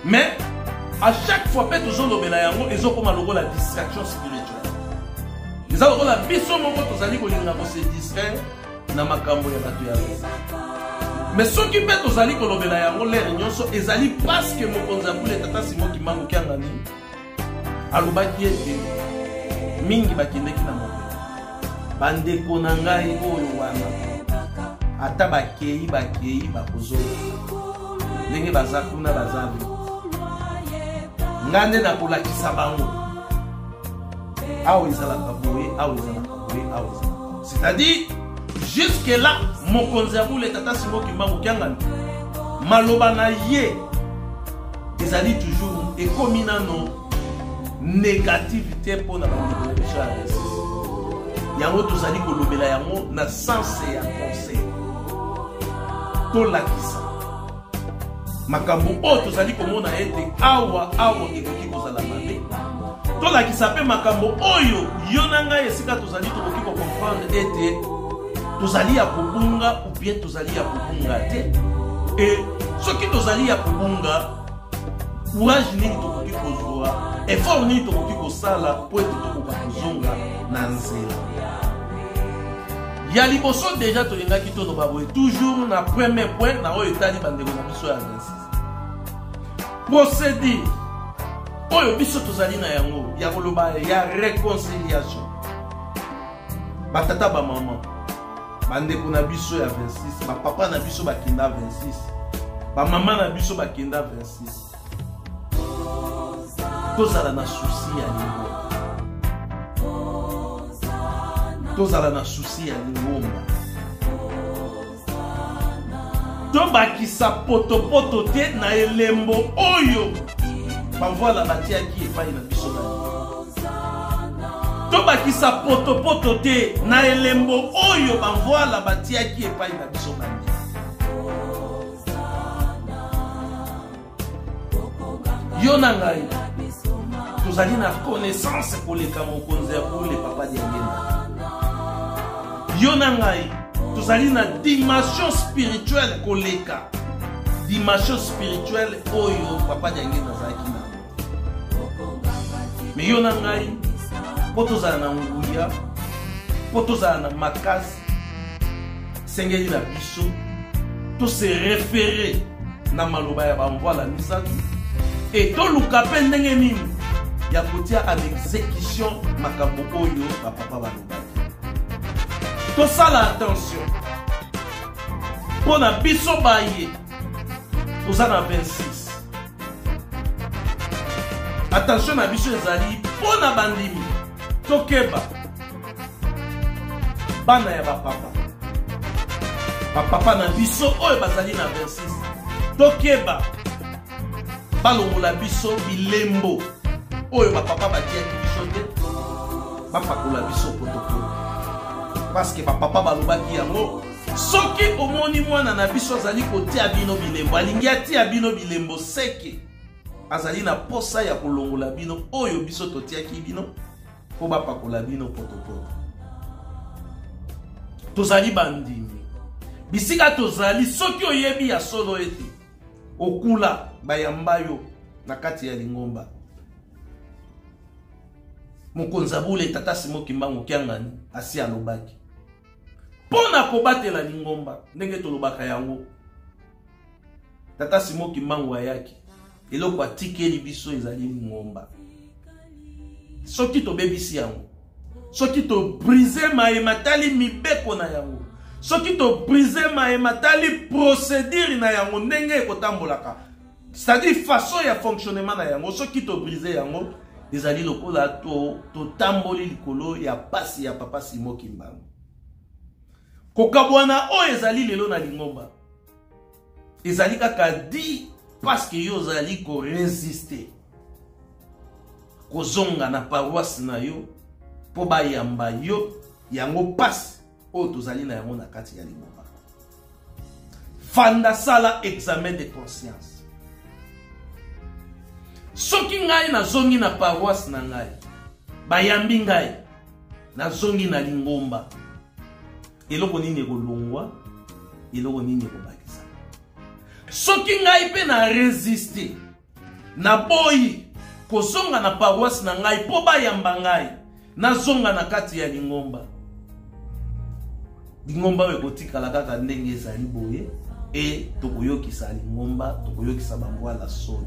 mais à chaque fois mpe tozolobela yango, ezokóma lokola distraction spirituelle. Eza lokola biso moko tozali kolinga kose distraire na makambo ya bato ya 26. Mais soki mpe tozali kolobela yango lere nyonso, ezali parce que mokonzi ya bule, tata Simon Kimbangu Kiangani, alobaki ete mingi bakendeki na mokili. Bandeko na ngai oyo wana, ata bakei, bakei, bakozonga. Ndenge baza kuna, baza vi nga nde nakolakisa bango awa ezalaka boye, awa ezalaka boye, awa ezalaka. C'est-à-dire, jusque là, mokonzi ya bule, tata Simon Kimbangu Kiangani, maloba na ye ezali toujours ekomi nano négativité mpo na bandeko na biso ya 26. Yango tozali kolobela yango na sens ya conseil, tolakisa makambo oyo tozali komona ete awa awa ekoki kozala mabe, tolakisa mpe makambo oyo yo na ngai esika tozali tokoki kocomprendre ete tozali ya kobunga ou bien tozali ya kobunga te. E soki tozali ya kobunga, courage nini tokoki kozwa, effort nini tokoki kosala mpo ete tokoka kozonga na nzela ya liboso? Déjà tolingaki toloba boye, toujours na premier point na oyo etali bandeko na biso ya 26, procédure oyo biso tozali na yango ya koloba ya réconciliation. Batata, bamama, bandeko na biso ya 26, bapapa na biso bakenda 26, bamama na biso bakenda 26, tozala na souci ya lingomba, tozala na souci ya lingomba, tobakisa potopoto te na elembo oyo bamvwala batiaki epai na biso na, tobakisa potopoto te na elembo oyo bamvwala batiaki epai na biso bandi. Yo na ngai tozali na connaissance koleka mokonzi ya bule, papa Diangenda. Yo na ngai tozali na dimension spirituelle koleka dimension spirituelle oyo papa Diangenda azalaki na. Mais yo na ngai, mpo tozala na nguya, mpo tozala na makasi, sengeli na biso tose référer na maloba ya bamvwala misato e toluka mpe ndenge nini ya kotia en exécution makambo oyo bapapa balobaki. Tosala attention mpo na biso baye toza na 26. Attention na biso ezali mpo na bandimi. Tokeba, bana ya bapapa, bapapa na biso oyo bazali na 26, tokeba balongola biso bilembo oyo bapapa batiaki biso te, bapakola biso potopoto, parce que bapapa balobaki yango: soki omoni mwana na biso azali kotia bino bilembo, alingi atia bino bilembo, seke azali na posa ya kolongola bino oyo biso totiaki bino mpo bapakola bino potopoto. Tozali bandimi bisika tozali. Soki oyebi ya solo ete okula, bayamba yo na kati ya lingomba, mokonzi abule, tata Simo Kimbangu Kiangani, asi alobaki mpo na kobatela lingomba. Ndenge tolobaka yango, tata Simo Kimbangu ayaki, eloko atikeli biso ezali lingomba. Soki tobebisi yango, soki tobrise maye matali mibeko na yango, Soki tobrise maye matali procédure na yango ndenge ekotambolaka, c'est-à-dire façon ya fonctionnement na yango, soki tobrise yango ezali lokola totamboli to likolo ya pasi ya papa Simon Kimbangu. Kokabwana oyo ezali lelo na lingomba ezali kaka di parce que yo ozali koresiste kozonga na paroisse na yo mpo bayamba yo, yango pasi oyo tozali na yango na kati ya lingomba. Fanda, sala examen de conscience. Soki ngai nazongi na paroisse na ngai, bayambi ngai, nazongi na lingomba, eloko nini ekolongwa, eloko nini ekobakisa? Soki ngai mpe na resiste, naboyi kozonga na paroisse na ngai mpo bayamba ngai, nazonga na kati ya lingomba, lingomba oyo ekotikala kaka ndenge ezali boye, e tokoyokisa lingomba, tokoyokisa bambwala soni.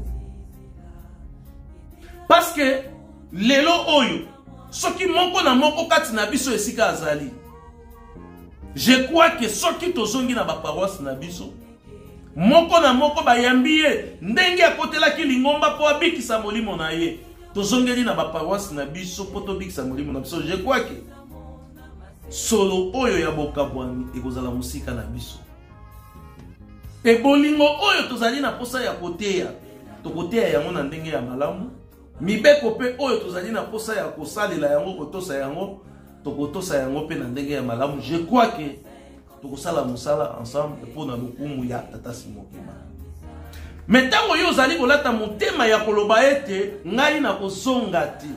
Parce que lelo oyo soki moko na moko kati na biso esika azali, je crois que soki tozongi na baparoisse na biso, moko na moko bayambi ye ndenge akotelaki lingomba mpo abikisa molimo na ye, tozongeli na baparoisse na biso mpo tobikisa molimo na biso, je crois que solo oyo ya bokabwani ekozala mosika na biso. Mpe bolingo oyo tozali na posa ya koteya, tokoteya yango na ndenge ya malamu. Mibeko mpe oyo tozali na posa ya kosalela yango, kotosa yango, tokotosa yango mpe na ndenge ya malamu. Je crois que tokosala mosala ensemble mpo na lokumu ya tata Simon Kimbangu. Me ntango yo ozali kolata motema ya koloba ete ngai nakozonga te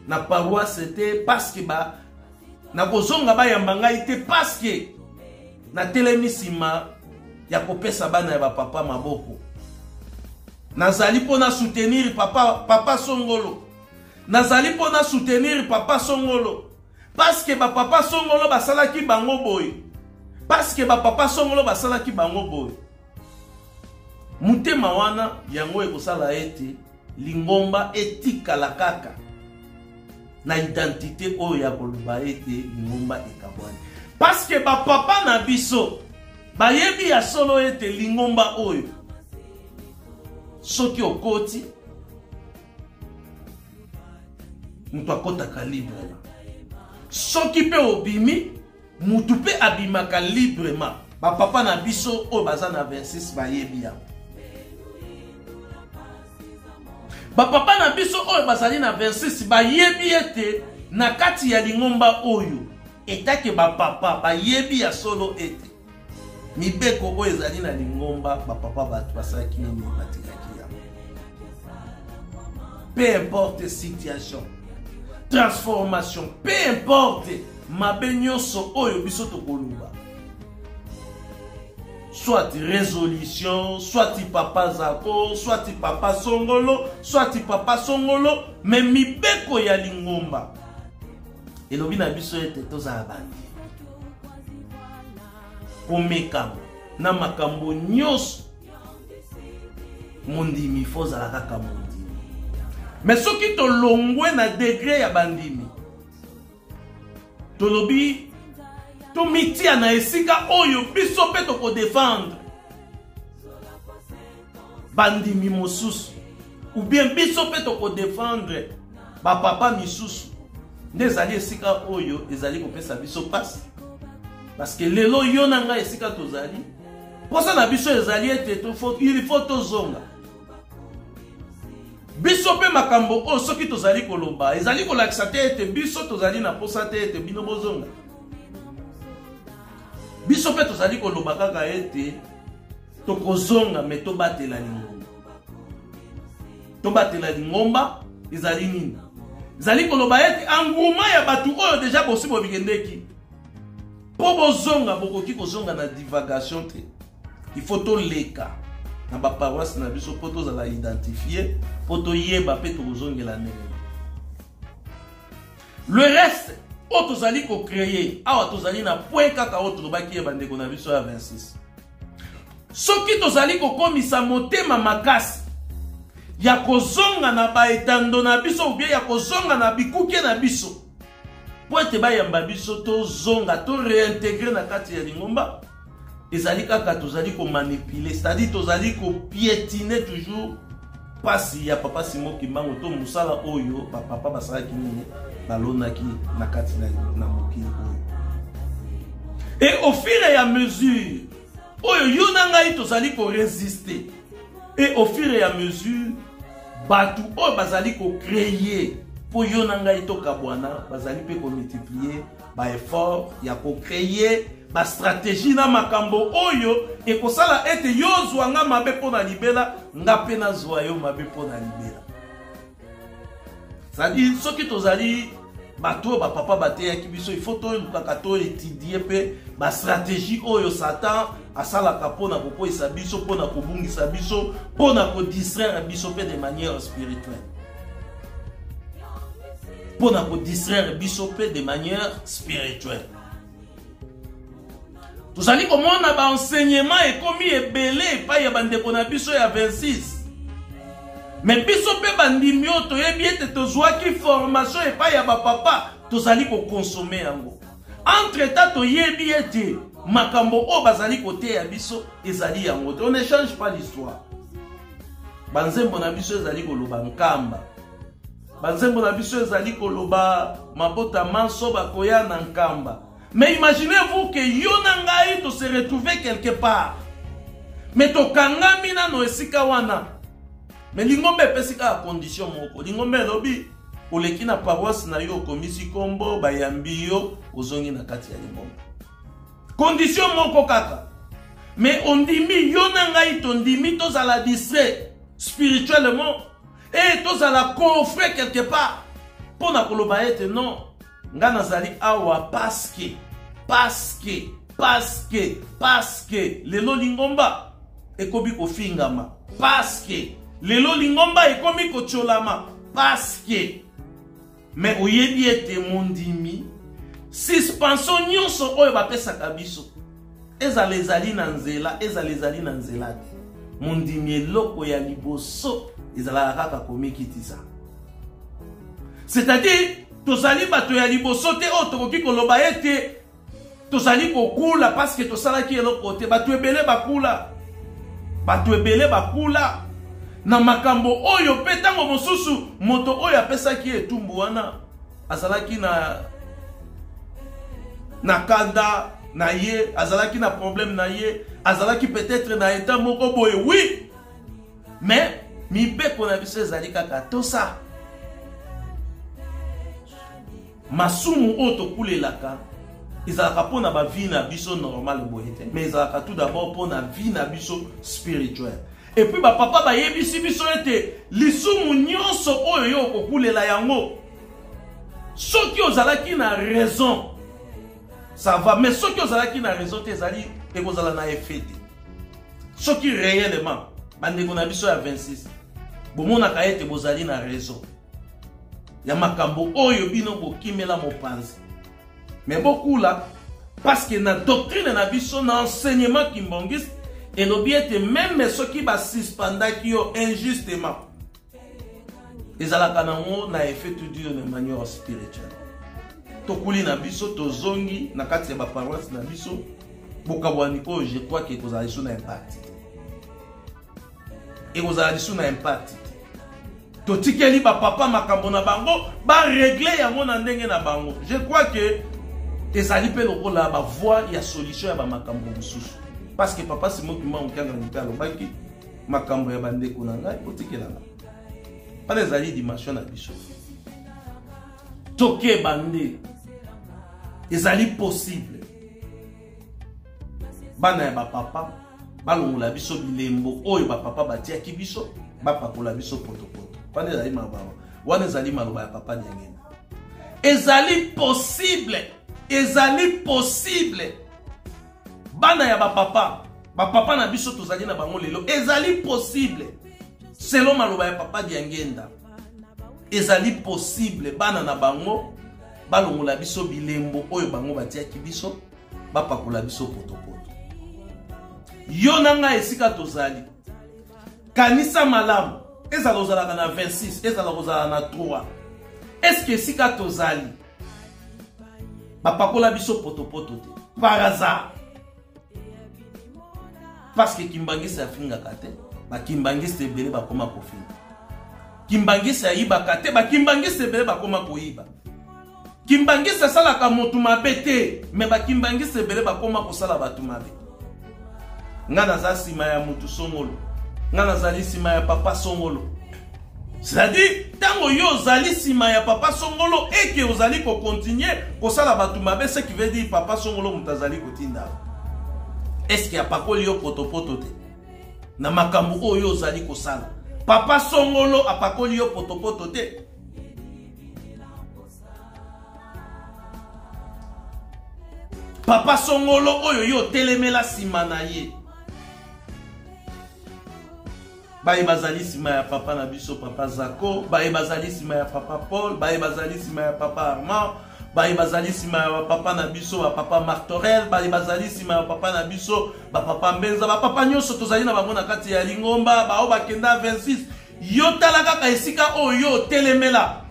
na paroisse te parce que ba nakozonga bayamba ngai te parce que natelemi nsima ya kopesa bana ya bapapa maboko, nazali mpo na soutenir papa, papa Songolo, nazali mpo na soutenir papa Songolo parce que bapapa Songolo basalaki bango boye, parce que bapapa Songolo basalaki bango boye. Motema wana yango ekosala ete lingomba etikala kaka na identité oyo ya koloba ete lingomba ekabwani, parce que bapapa na biso bayebi ya solo ete lingomba oyo soki okoti, moto akotaka librement, soki mpe obimi, mutu mpe abimaka librement. Bapapa na biso oyo baza na 26 bayebi yango. Bapapa na biso oyo bazali na 26 bayebi ete na kati ya lingomba oyo etake bapapa bayebi ya solo ete mibeko oyo ezali na lingomba, bapapa bato basalaki nini, batikaki yango. Peu importe situation, transformation, peu importe mabe nyonso oyo biso tokoloba, soit résolution, soit papa Zako, soit papa Songolo, soit papa Songolo, mais mibeko ya lingomba elobi na biso ete tozala bandi komekama na makambo nyonso. Mondimi fo ozala kaka mondimi, mais soki tolongwe na degre ya bandimi, tolobi tomitia na esika oyo biso mpe tokodefendre bandimi mosusu, ou bien biso mpe tokodefendre bapapa misusu, nde ezali esika oyo ezali kopesa biso mpasi. Parce que lelo yo na ngai esika tozali, mposa na biso ezali ete il faut tozonga biso mpe makambo oyo soki tozali koloba ezali kolakisa te ete biso tozali na mposa te ete bino bozonga. Biso mpe tozali koloba kaka ete tokozonga, me tobatela lingomba. Tobatela lingomba ezali nini? Ezali koloba ete engouement ya bato oyo deja bosi bobikendeki mpo bozonga, bokoki kozonga na divagation te. Il faut toleka na baparoisse na biso mpo tozala identifie, mpo toyeba mpe tokozongela ndenge. Le reste oyo tozali kocreye awa, tozali na point kaka oyo tolobaki ye bandeko na biso ya 26. Soki tozali kokomisa motema makasi ya kozonga na baetando na biso, ubie ya kozonga na bikuke na biso. mpo ete bayamba biso tozonga to réintégrer na kati ya lingomba, ezali kaka tozali komanipule, c'est-à-dire tozali kopiétiner toujours pasi ya papa Simon Kimbangu to mosala oyo bapapa basalaki nini, balonaki na kati na mokili oyo. Et au fur et à mesure oyo yo na ngai tozali koresiste, et au fur et à mesure bato oyo bazali kocreye mpo yo na ngai tokabwana bazali mpe komultiplie baeffort ya kocreye bastratégie na makambo oyo ekosala ete yo ozwa nga mabe mpo na libela, nga mpe nazwa yo mabe mpo na libela. C'est-à-dire soki tozali bato oyo bapapa bateyaki biso, il faut tolukaka toétudie mpe bastratégie oyo Satan asalaka mpona kokweyisa biso, mpona kobungisa biso, mpona kodistraire biso mpe de manière spirituelle, mpona kodistraire biso mpe de manière spirituelle. Tozali komona baenseignement ekomi ebele epai ya bandeko na biso ya 26, me biso mpe bandimi oyo toyebi ete tozwaki formation epai ya bapapa, tozali kokonsome yango. Entre temps toyebi ete makambo oyo bazali koteya biso ezali yango te. On ne change pas l'histoire. Banzembo na biso ezali koloba Nkamba, banzembo na biso ezali koloba mabota manso bakoya na Nkamba. Mais imaginez-vous que yo na ngai to se retrouver quelque part, mais tokangami nano esika wana. Mais lingomba epesi kaka condition moko. Lingomba elobi oleki na paroisse na yo, okomisi kombo, bayambi yo, ozongi na kati ya lingomba. Condition moko kaka. Mais ondimi, yo na ngai tondimi tozala distrait spirituellement et tozala coffre quelque part mpo na koloba ete non, nga nazali awa parce que parce que parce que parce que lelo lingomba ekomi kofingama, parce que lelo lingomba ekomi kotiolama, parce que. Mais oyebi ete mondimi, suspension nyonso oyo bapesaka biso, ezala ezali na nzela, ezala ezali na nzela te, mondimi eloko ya liboso ezalaka kaka komikitisa. C'est-à-dire tozali bato ya liboso te oyo tokoki koloba ete tozali kokula parce que tosalaki eloko te. Bato ebele bakula, bato ebele bakula na makambo oyo. Mpe ntango mosusu moto oyo apesaki etumbu wana azalaki na kanda na ye, azalaki na problème na ye, azalaki peut-être na état moko boye, oui, mais mibeko na biso ezali kaka tosa. Masumu oyo tokulelaka ezalaka mpona bavie na biso normal boye te, mais ezalaka tout d'abord mpona vie na biso spirituelle. Et puis bapapa bayebisi biso ete lisumu nyonso oyo yo okokulela yango, soki ozalaki na raison, ça va, mais soki ozalaki na raison te, ezali ekozala na effet te. Soki réellement bandeko na biso ya 26 bomonaka ete bozali na raison ya makambo oyo bino bokimela mopanzi, me bokula, parce que na doctrine na biso, na enseignement kimbangiste, elobi ete même soki basuspendaki yo injustement, ezalaka nango na effet tout dur de manière spirituelle. Tokuli na biso, tozongi na kati ya baparoisse na biso. Bokabwani oyo, je crois ke ekozala lisu na impact te, ekozala lisu na impact te. Totikeli bapapa makambo na bango, baregle yango na ndenge na bango. Je crois que ezali mpe lokola bavoi ya solution ya bamakambo mosusu, parce que papa Simon Kimbangu Kiangani mpe alobaki: makambo ya bandeko na ngai, botikelanga wana, ezali dimension na biso. Tokeba nde ezali possible bana ya bapapa balongola biso bilembo oyo bapapa batiaki biso, bapakola biso potopoto wana. Ezali maloba wana, ezali maloba ya papa Diangenda. Ezali possible, ezali possible bana ya bapapa, bapapa na biso tozali na bango lelo, ezali possible, selon maloba ya papa Diangenda, ezali possible bana na bango balongola biso bilembo oyo bango batiaki biso, bapakola biso potopoto. Yo na ngai, esika tozali, kanisa malamu, ezala ozalaka na 26, ezala kozala na 3, est-ce esika tozali Bapakola biso potopoto te par hasard, parce que kimbangiste afingaka te, bakimbangiste ebele bakoma kofinga. Kimbangiste ayibaka te, bakimbangiste ebele bakoma koyiba. Kimbangiste asalaka motu mabe te, me bakimbangiste ebele bakoma kosala bato mabe. Nga naza nsima ya motu songolo, nga nazali nsima ya papa songolo. C'est-à-dire ntango yo ozali nsima ya papa songolo eke ozali kokontinue kosala bato mabe, ce qui veut dire papa songolo moto azali kotinda. Eske apakoli yo potopoto te na makambo oyo ozali kosala? Papa songolo apakoli yo potopoto te? Papa songolo oyo yo otelemela nsima na ye, baye bazali nsima ya papa na biso papa Zako, baye bazali nsima ya papa Paul, baye bazali nsima ya papa Armand, baye bazali nsima ya bapapa na biso bapapa Martorel, baye bazali nsima ya papa na biso bapapa Mbenza, bapapa nyonso tozali na bango na kati ya lingomba, bao bakenda 26. Yo tala kaka esika oyo yo otelemela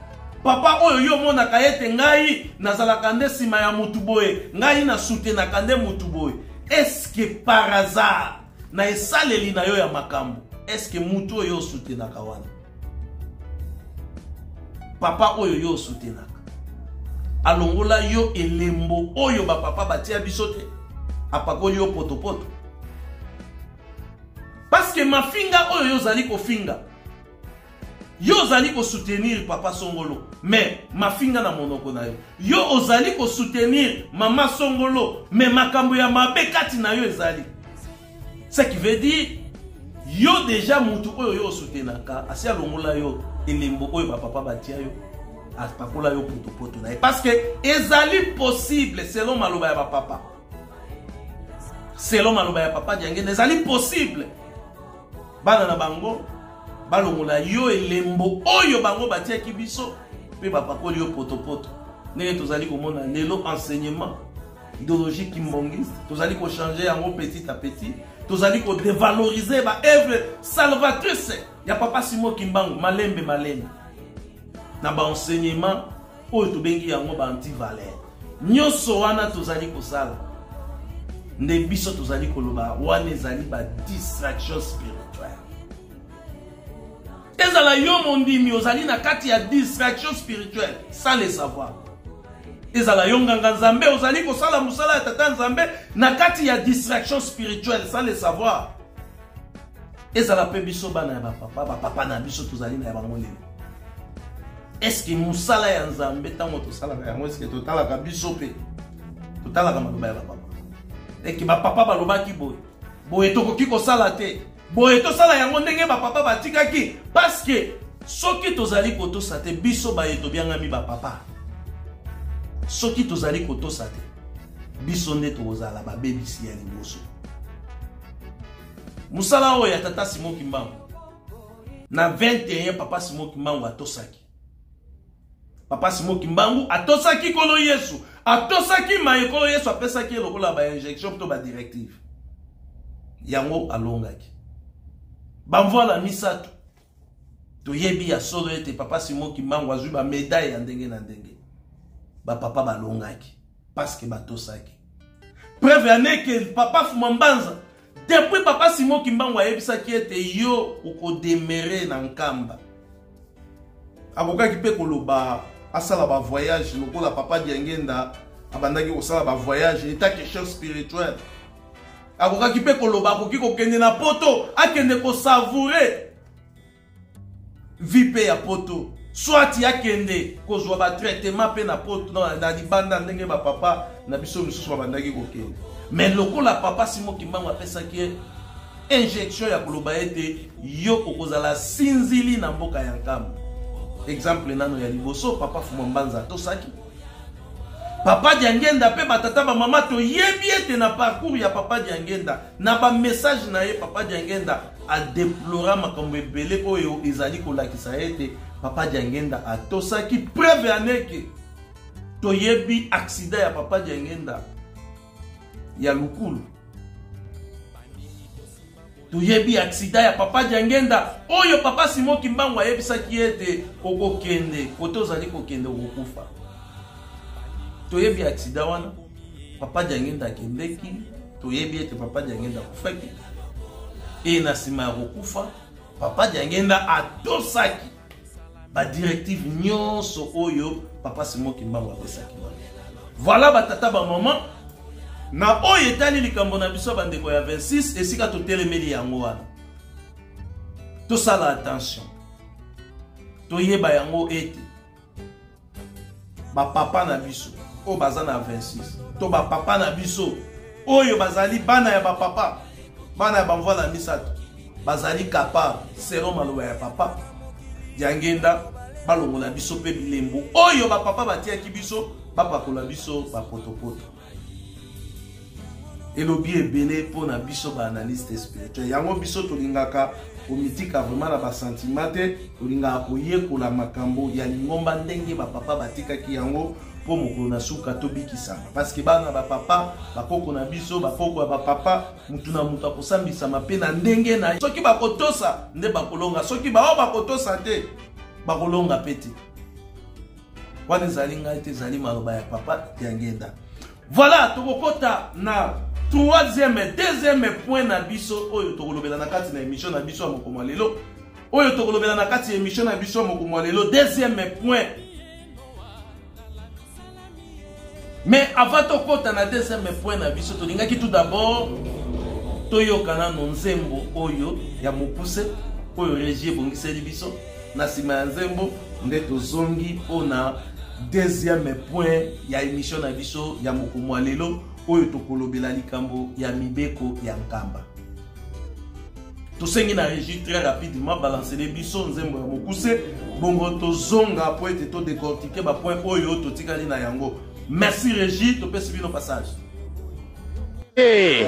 papa oyo yo omonaka ete ngai nazalaka nde nsima ya mutu boye, ngai nasutenaka nde mutu boye. Eske par hasard na esaleli na yo ya makambo, eske mutu oyo osutenaka wana, papa oyo yo osutenaka, alongola yo elembo oyo bapapa batia biso te, apakoli yo potopoto? Parce que mafinga oyo yo ozali kofinga, yo ozali kosoutenir papa songolo, mais mafinga na monoko na yo, yo ozali kosoutenir mama songolo, mais makambo ya mabe kati na yo ezali. Ce qui veut dire yo déjà mutu oyo yo osoutenaka asi alongola yo elembo oyo bapapa batia yo, apakola yo potopoto na ye. Parce que ezali possible selon maloba ya bapapa, selon maloba ya papa Diangenda, ezali possible bana na bango balongola yo elembo oyo bango batiaki biso mpe bapakoli yo potopoto. Ndenge tozali komona lelo enseignement idéologie kimbongiste, tozali kochange yango petit à petit, tozali kodevalorize baœuvre salvatrice ya papa Simon Kimbangu malembe malembe na baenseignement oyo tobengi yango ba antivaleur. Nyonso wana tozali kosala nde biso tozali koloba wana ezali ba distraction spirituelle. Ezala yo mondimi ozali na kati ya distraction spirituelle sans le savoir, ezala yo nganga nzambe ozali kosala mosala ya tata nzambe na kati ya distraction spirituelle sans le savoir, ezala mpe biso bana ya bapapa, bapapa na biso tozali na ya bango lelo. Eske mosala ya nzambe ntango tosalaka yango, eske totalaka biso mpe totalaka maloba ya bapapa? Eke bapapa balobaki boye boye, tokoki kosala te boye, tosala yango ndenge bapapa batikaki. Parceke soki tozali kotosa te, biso baye tobiangami bapapa, soki tozali kotosa te, biso nde tokozala babebisi ya liboso. Mosala oyo ya tata Simon Kimbangu na 21, papa Simon Kimbangu atosaki. Papa Simon Kimbangu atosaki Nkolo Yesu, atosaki maye Nkolo Yesu apesaki ye lokola bainjection to badirective. Yango alongaki bamvwala misato. Toyebi ya solo ete papa Simon Kimbangu azwi bamedaille ya ndenge na ndenge. Bapapa balongaki parce que batosaki. Preuve ya neke papa Fuma Mbanza, depuis papa Simon Kimbangu ayebisaki ete yo okodemere na Nkamba, akokaki mpe koloba asala bavoyage lokola papa Diangenda abandaki kosala bavoyage etake chef spirituel. Akokaki mpe koloba akoki kokende na poto, akende kosavoure vie mpe ya poto, soit akende kozwa batraitement mpe na poto na libanda, ndenge bapapa na biso misusu babandaki kokende. Mais lokola papa Simon Kimbangu apesaki ye injection ya koloba ete yo okozala sinzili na mboka ya Nkamba, exemple nano ya liboso, papa Fuma Mbanza atosaki. Papa Diangenda mpe batata bamama, toyebi ete na parcours ya papa Diangenda, na bamessage na ye, papa Diangenda adeplora makambo ebele oyo ezali kolakisa ete papa Diangenda atosaki. Preuve ya neke, toyebi accident ya papa Diangenda ya Lukulu, toyebi accident ya papa Diangenda oyo papa Simon Kimbangu ayebisaki ete okokende kote ozali kokende okokufa. Toyebi accident wana, Papa Diangienda akendeki, toyebi ete Papa Diangienda akufaki. E na nsima ya kokufa, Papa Diangienda atosaki ba directive nyonso oyo Papa Simon Kimbangu apesaki wana. Voilà batata ba mama, na oyo etali likambo na biso bandeko ya 26, esika totelemeli yango wana. Tosala attention, toyeba yango ete bapapa na biso oyo baza na 26 to bapapa na biso oyo bazali bana ya bapapa, bana ya bamvwala misato, bazali capable selon maloba ya Papa Diangienda balongola biso mpe bilembo oyo bapapa batiaki biso, bapakola biso bapotopoto. Elobi ebele mpo na biso baanalyste spirituel. Yango biso tolingaka komitika vraiment na basentiment te, tolingaka koyekola makambo ya lingomba ndenge bapapa batikaki yango mpo mokolo na suka tobikisama, parce que bana bapapa, bakoko na biso, bakoko ya bapapa, mutu na mutu akosambisama mpe na ndenge na ye. Soki bakotosa nde bakolonga, soki bao bakotosa te bakolonga mpe te. Wana ezali ngai te, ezali maloba ya Papa Diangienda. Voilà, tokokota na troisième, deuxième point na biso oyo tokolobela na kati na émission na biso ya mokolo ya lelo, oyo tokolobela na kati ya émission na biso ya mokolo ya lelo, deuxième point. Mais avant tokota na deuxième point na biso, tolingaki tout d'abord toyoka nano nzembo oyo ya mokuse oyo régie ebongiseli biso. Na nsima ya nzembo nde tozongi mpona deuxième point ya émission na biso ya mokolo ya lelo, oyo tokolobela likambo ya mibeko ya Nkamba. Tosengi na régie très rapidement balancele biso nzembo ya mokuse, bongo tozonga po ete todécortiquer bapoint oyo totikali na yango. Merci régie, topesi bino passage. Hey.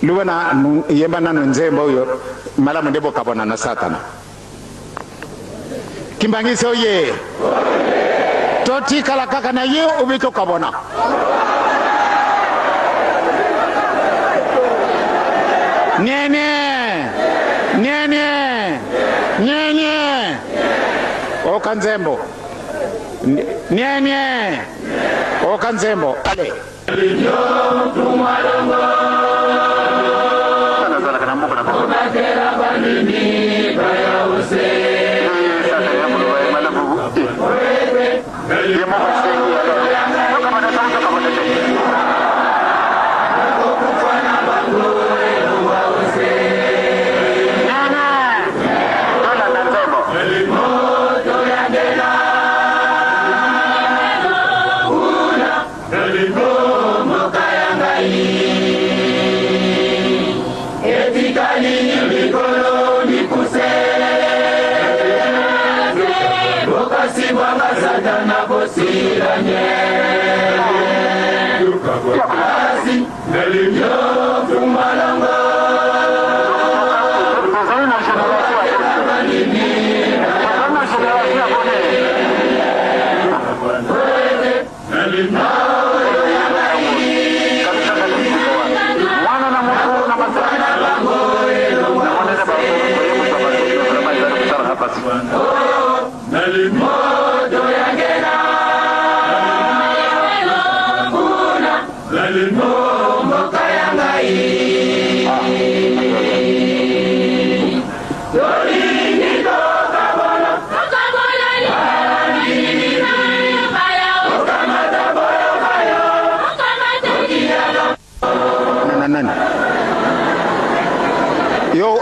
Luba na yemba nano nzembo oyo malamu nde bokabwana na Satana. Kimbangisi oye, totikala kaka na ye obi tokabwana. Nene nene nene oka nzembo nene oka nzembo ale.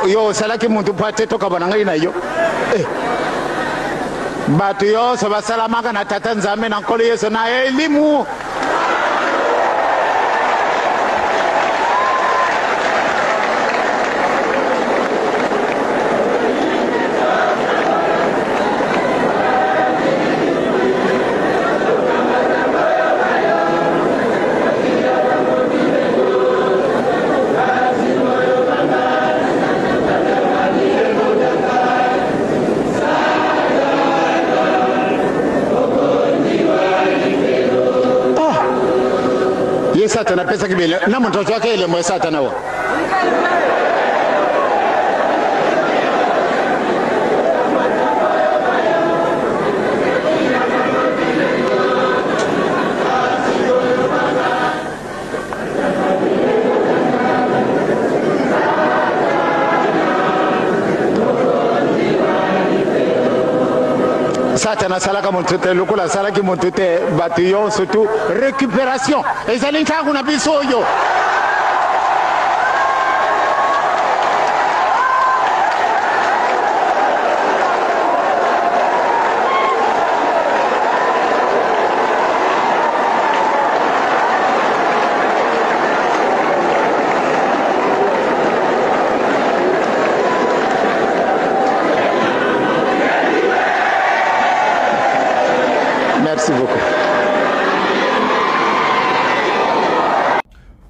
Yo osalaki mutu po ate tokabwana ngai na yo. Bato nyonso basalamaka na Tata Nzambe na Nkolo Yesu na elimu. Satana apesaki bele na moto azwaki elembo ya Satana wa. Satana asalaka moto te lokola asalaki moto te bato yonso tu récupération ezali ntango na biso oyo. Merci beaucoup.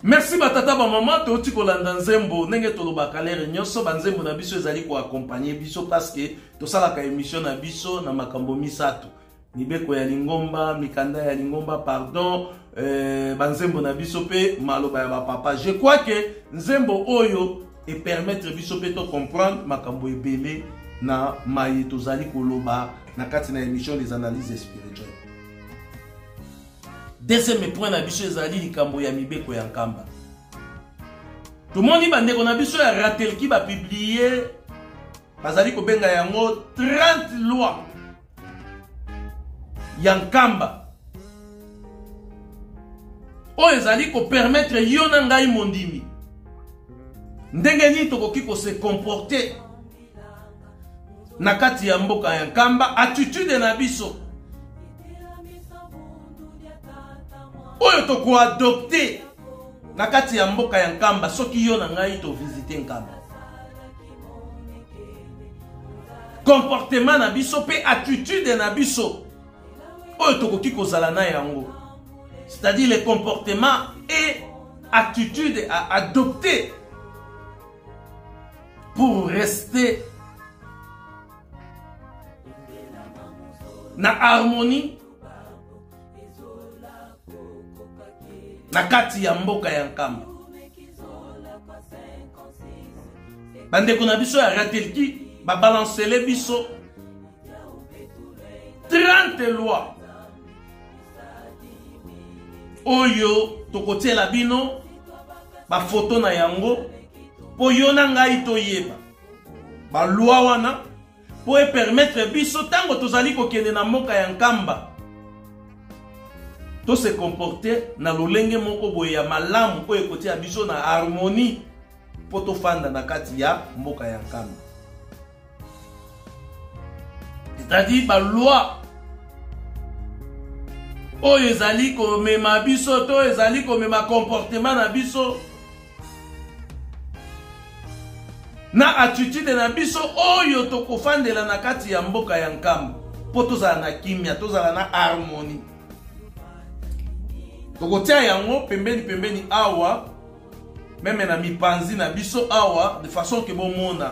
Merci batata ba mama, touti kolanda nzembo ndenge tolobaka lere nyonso banzembo na biso ezali koakompagne biso parce que tosalaka émission na biso na makambo misato mibeko ya lingomba, mikanda ya lingomba, pardon, banzembo na biso pe maloba ya bapapa. Je crois que nzembo oyo epermettre biso pe to comprendre makambo ebele na maye tozali koloba na kati na émission des analyses spirituelles. Deuxième point na biso ezali likambo ya mibeko ya Nkamba. Tomoni bandeko na biso ya Ratelki ba publier, bazali kobenga yango 30 lois ya Nkamba oyo ezali kopermettre yo na ngai mondimi ndenge nini tokoki kose comporter na kati ya mboka ya Nkamba, attitude na biso oyo tokoadopte na kati ya mboka ya Nkamba soki yo na ngai tovisite Nkamba. Comportement na biso pe attitude na biso oyo tokoki kozala na yango, c'est-à-dire le comportement et attitude à adopter pour rester na harmonie na kati ya mboka ya Nkamba. Bandeko na biso ya Ratelki babalancele biso 30 lois oyo tokotiela bino bafoto na yango mpo yo na ngai toyeba baloi wana mpo epermettre biso ntango tozali kokende na mboka ya Nkamba to se comporter na lolenge moko boye ya malamu oyo ekotia biso na harmonie mpo tofanda na kati ya mboka ya Nkamba. C'est-à-dire ba loi oyo ezali komema biso to ezali komema comportement na biso na attitude na biso oyo tokofandela na kati ya mboka ya Nkamba mpo tozala na kimia, tozala na harmonie. Tokotia yango pembeni pembeni awa, meme na mipanzi na biso awa, de façon ke bomona.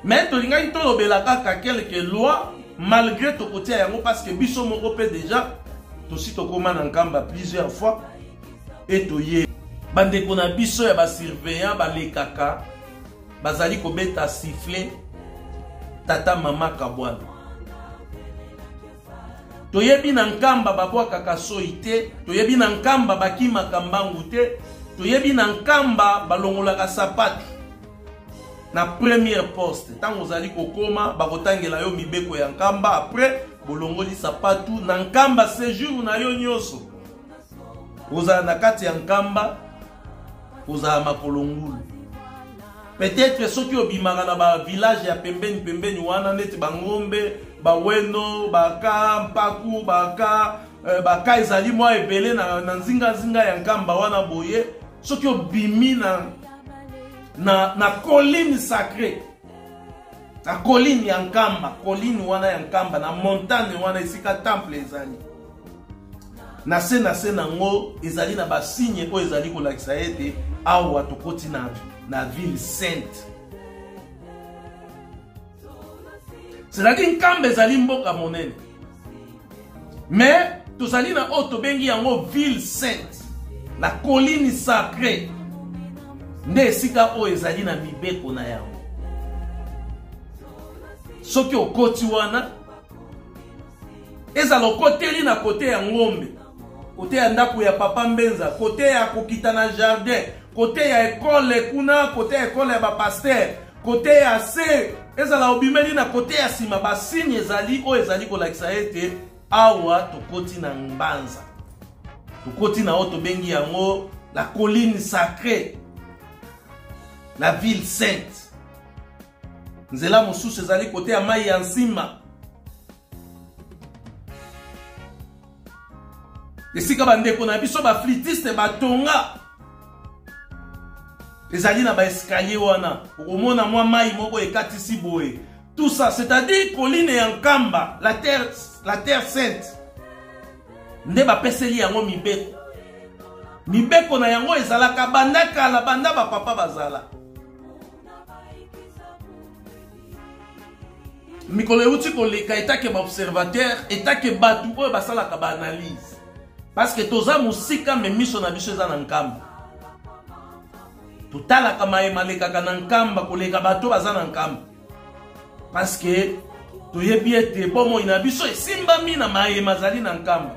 Mais tolingaki tolobela kaka quelques lois malgré tokotia yango parce que biso moko pe déjà tosi tokoma na Nkamba plusieurs fois et toye bandeko na biso ya ba surveillant balekaka bazali kobeta sifflet tata mama kabwana. Toyebi na Nkamba babwakaka soi te, toyebi na Nkamba bakimaka mbangu te, toyebi na Nkamba balongolaka sapatu na première poste. Ntango ozali kokoma bakotangela yo mibeko ya Nkamba, après bolongoli sapatu na Nkamba séjour na yo nyonso. Ozala na kati ya Nkamba, ozala makolo ngulu. Peut-être soki obimaka na ba village ya pembeni pembeni wana neti bangombe, baweno, baka mpaku, baka ezali mwa ebele na nzinga nzinga ya Nkamba wana boye, soki obimi na colline sacrée, na colline ya Nkamba, colline wana ya Nkamba, na montagne wana esika temple ezali, na se na se nango ezali na ba signe oyo ezali kolakisa ete awa tokoti na ville sainte. C'est-à-dire Nkamba ezali mboka monene, mais tozali na oyo tobengi yango ville sainte, la colline sacrée, nde esika oyo ezali na mibeko na yango. Soki okoti wana, ezala okoteli na kote ya ngombe, kote ya ndako ya papa Mbenza, kote ya kokita na jardin, kote ya ekole kuna, kote ya ekole ya bapasteur, kote ya se, ezala obimeli na kote ya nsima, basigne ezali oyo ezali kolakisa ete awa tokoti na mbanza, tokoti na oyo tobengi yango la colline sacrée, la ville sainte. Nzela mosusu ezali kote ya mai ya nsima, esika bandeko na biso baflitiste batonga, ezali na baeskalier wana, okomona mwa mai moko ekatisi boye, tout ça, c'est-à-dire colline ya Nkamba, la terre, la terre sainte, nde bapeseli yango mibeko. Mibeko na yango ezalaka banda kala, banda bapapa bazala. Mikolo euti koleka, etake baobservateur, etake bato oyo basalaka baanalyse, parce que toza mosika, me miso na biso eza na Nkamba. Totalaka maye malekaka na Nkamba koleka bato baza na Nkamba, parce que toyebi ete bomoi na biso esimbami na maye mazali na Nkamba.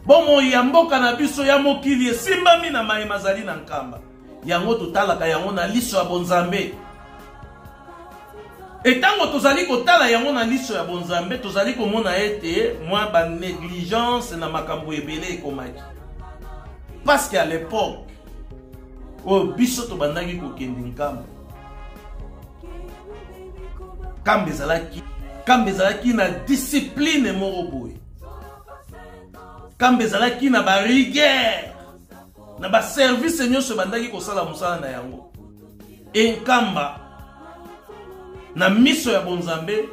Bomoi ya mboka na biso ya mokili esimbami na maye mazali na Nkamba. Yango totalaka yango na liso ya bonzambe. Etango tozali kotala yango na liso ya bonzambe, tozali komona ete mwa ba négligence na makambo ebele ekomaki, parce que à l'époque oyo biso tobandaki kokende Nkamba, Nkamba ezalaki, Nkamba ezalaki na discipline moko boye, Nkamba ezalaki na ba rigueur na ba service nyonso ebandaki kosala mosala na yango. E Nkamba na miso ya bonzambe,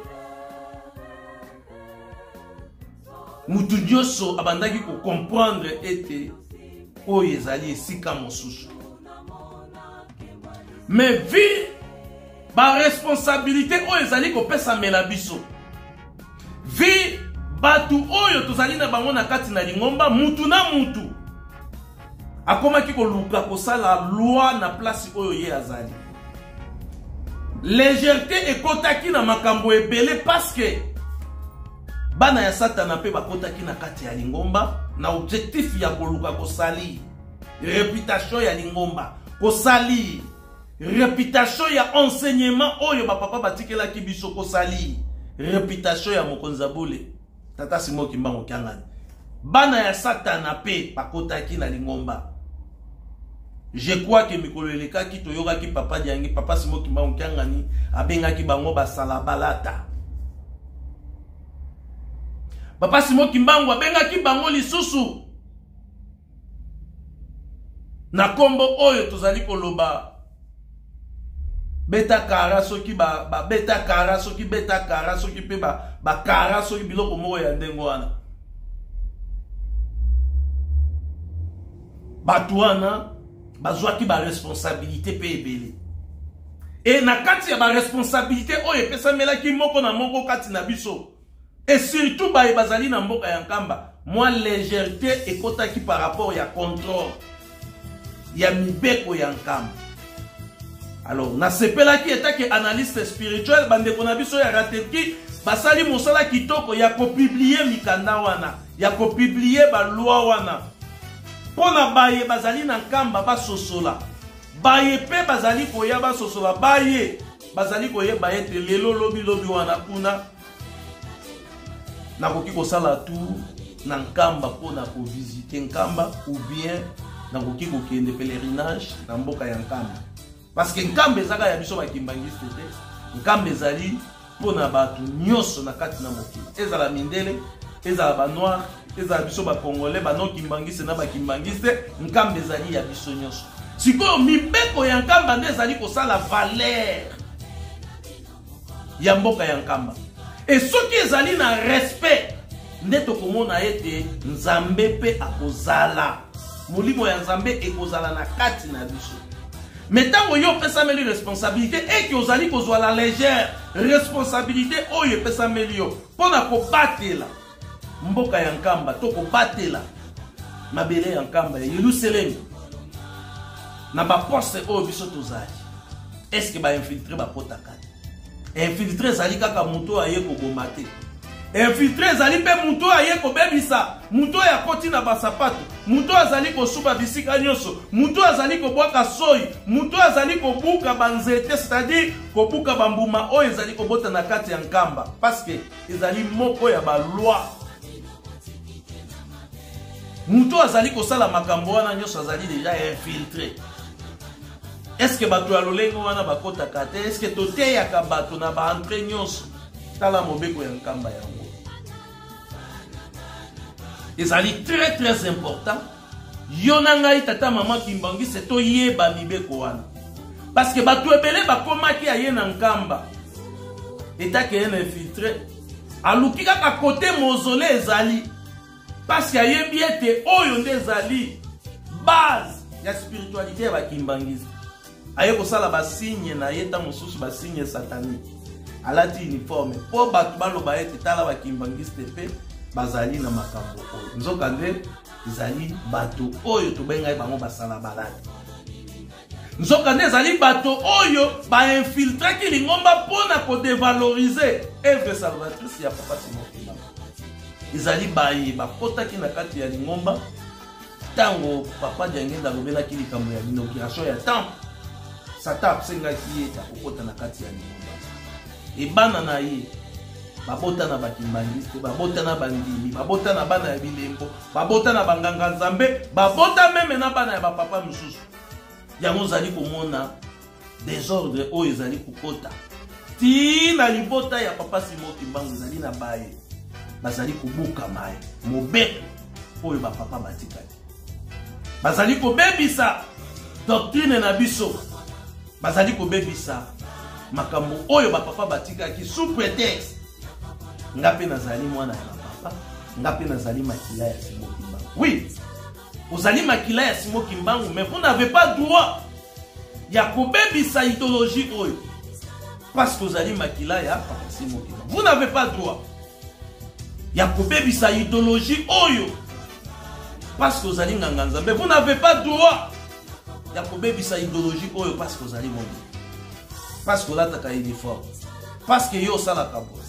mutu nyonso abandaki kocomprendre ete oyo ezali esika mosusu. Mais vi baresponsabilité oyo ezali kopesamela biso, vi bato oyo tozali na bango na kati na lingomba, mutu na mutu akomaki koluka kosala loi na place oyo ye azali. Légèreté ekotaki na makambo ebele, parce que bana ya Satana mpe bakotaki na kati ya lingomba na objectif ya koluka kosali réputation ya lingomba, kosali réputation ya enseignement oyo bapapa batikelaki biso, kosali réputation ya mokonzi ya bule, Tata Simon Kimbangu Kiangani. Bana ya Satana mpe bakotaki na lingomba. Je crois que mikolo elekaki toyokaki papa Diangi, papa Simon Kimbangu Kiangani abengaki bango basala balata. Papa Simon Kimbangu abengaki bango lisusu na kombo oyo tozali koloba beta kara, soki ba, ba beta kara, soki beta kara, soki mpe ba, ba kara, soki biloko moko ya ndenge wana. Bato wana bazwaki ba responsabilité mpe ebele, e na kati ya ba responsabilité oyo epesamelaki moko na moko kati na biso, et surtout baye bazali na mboka ya Nkamba, mwa légèreté ekotaki par rapport ya contrôle ya mibeko ya Nkamba. Alors nasepelaki etake analyste spirituel, bandeko na biso ya Rateki basali mosala kitoko ya kopublie mikanda wana, ya kopublie baloi wana, mpo na baye bazali na Nkamba basosola, baye mpe bazali koya basosola, baye bazali koyeba ete lelo lobi lobi wana kuna nakoki kosala tour na Nkamba mpo na kovisite Nkamba, ou bien nakoki kokende pèlerinage na mboka ya Nkamba, parce que Nkamba ezaka ya biso bakimbangiste te. Nkamba ezali mpo na bato nyonso na kati na mokili, ezala mindele, ezala banoir, ezala biso bacongolais, bano-kimbangiste na bakimbangiste. Nkamba ezali ya biso nyonso. Sikoyo mibeko ya Nkamba nde ezali kosala valeur ya mboka ya Nkamba, e soki ezali na respect nde tokomona ete Nzambe mpe akozala, molimo ya Nzambe ekozala na kati na biso. Me ntango yo opesameli responsabilité, eke ozali kozwa la légère responsabilité oyo epesameli yo mpo na kobatela mboka ya Nkamba to kobatela mabele ya Nkamba ya Yelusalemi na baposte oyo biso tozali, eske bainfiltre bakotaka te? Infiltre ezali kaka moto oyo aye koboma te. Infiltré ezali mpe moto oyo aye kobebisa, moto oyo akoti na basapato, moto oyo azali kosuba bisika nyonso, moto oyo azali kobwaka soyi, moto oyo azali kobuka banzete, c'est-à-dire kobuka bambuma oyo ezali kobota na kati ya nkamba, parce que ezali moko ya baloi. Moto oyo azali kosala makambo wana nyonso azali deja infiltré. Est-ce que bato ya lolenge wana bakotaka te? Est-ce que toteyaka bato na baentrée nyonso? Tala mobeko ya nkamba yango ezali très très important. Yo na ngai, tata mama kimbangiste, toyeba mibeko wana, parce que bato ebele bakomaki aye na nkamba etake ye na infiltré, aluki kaka kote mozole ezali, parce que ayebi ete oyo nde ezali base ya spiritualité ya bakimbangiste. Aye kosala basigne na ye, ntango mosusu basigne satanique, alati uniforme mpo bato baloba ete tala bakimbangiste mpe bazali na makambo oyo. Nzokande ezali bato oyo tobengai bango basala balade. Nzokande ezali bato oyo bainfiltraki lingomba mpo na kodevalorize œuvre salvatrice ya Papa Simon Kimbangu. Ezali baye bakotaki na kati ya lingomba ntango Papa Diangenda alobelaki likambo ya inauguration ya temple. Satan asengaki ye ete akokota na kati ya lingomba. Ebana na ye babota na bakimbangiste, babota na bandimi, babota na bana ya bilembo, babota na banganga nzambe, babota meme na bana ya bapapa mosusu. Yango ozali komona desordre oyo ezali kokota ti na libota ya Papa Simon Kimbangu. Ezali na baye bazali kobuka maye mobeko oyo bapapa batikali, bazali kobebisa doctrine na biso, bazali kobebisa makambo oyo bapapa batikaki sous prétexte nga mpe nazali mwana ya bapapa, nga mpe nazali makila ya Simon Kimbangu. Oui, ozali makila ya Simon Kimbangu, mais vous n'avez pas droit ya kobebisa idéologie oyo parce que ozali makila ya Papa Simon Kimbangu. Vous n'avez pas droit ya kobebisa idéologie oyo parce que ozali nganga nzambe. Vous n'avez pas droit ya kobebisa idéologie oyo parce que ozali mondi, parce que olataka uniforme, parce que yo osalaka boye.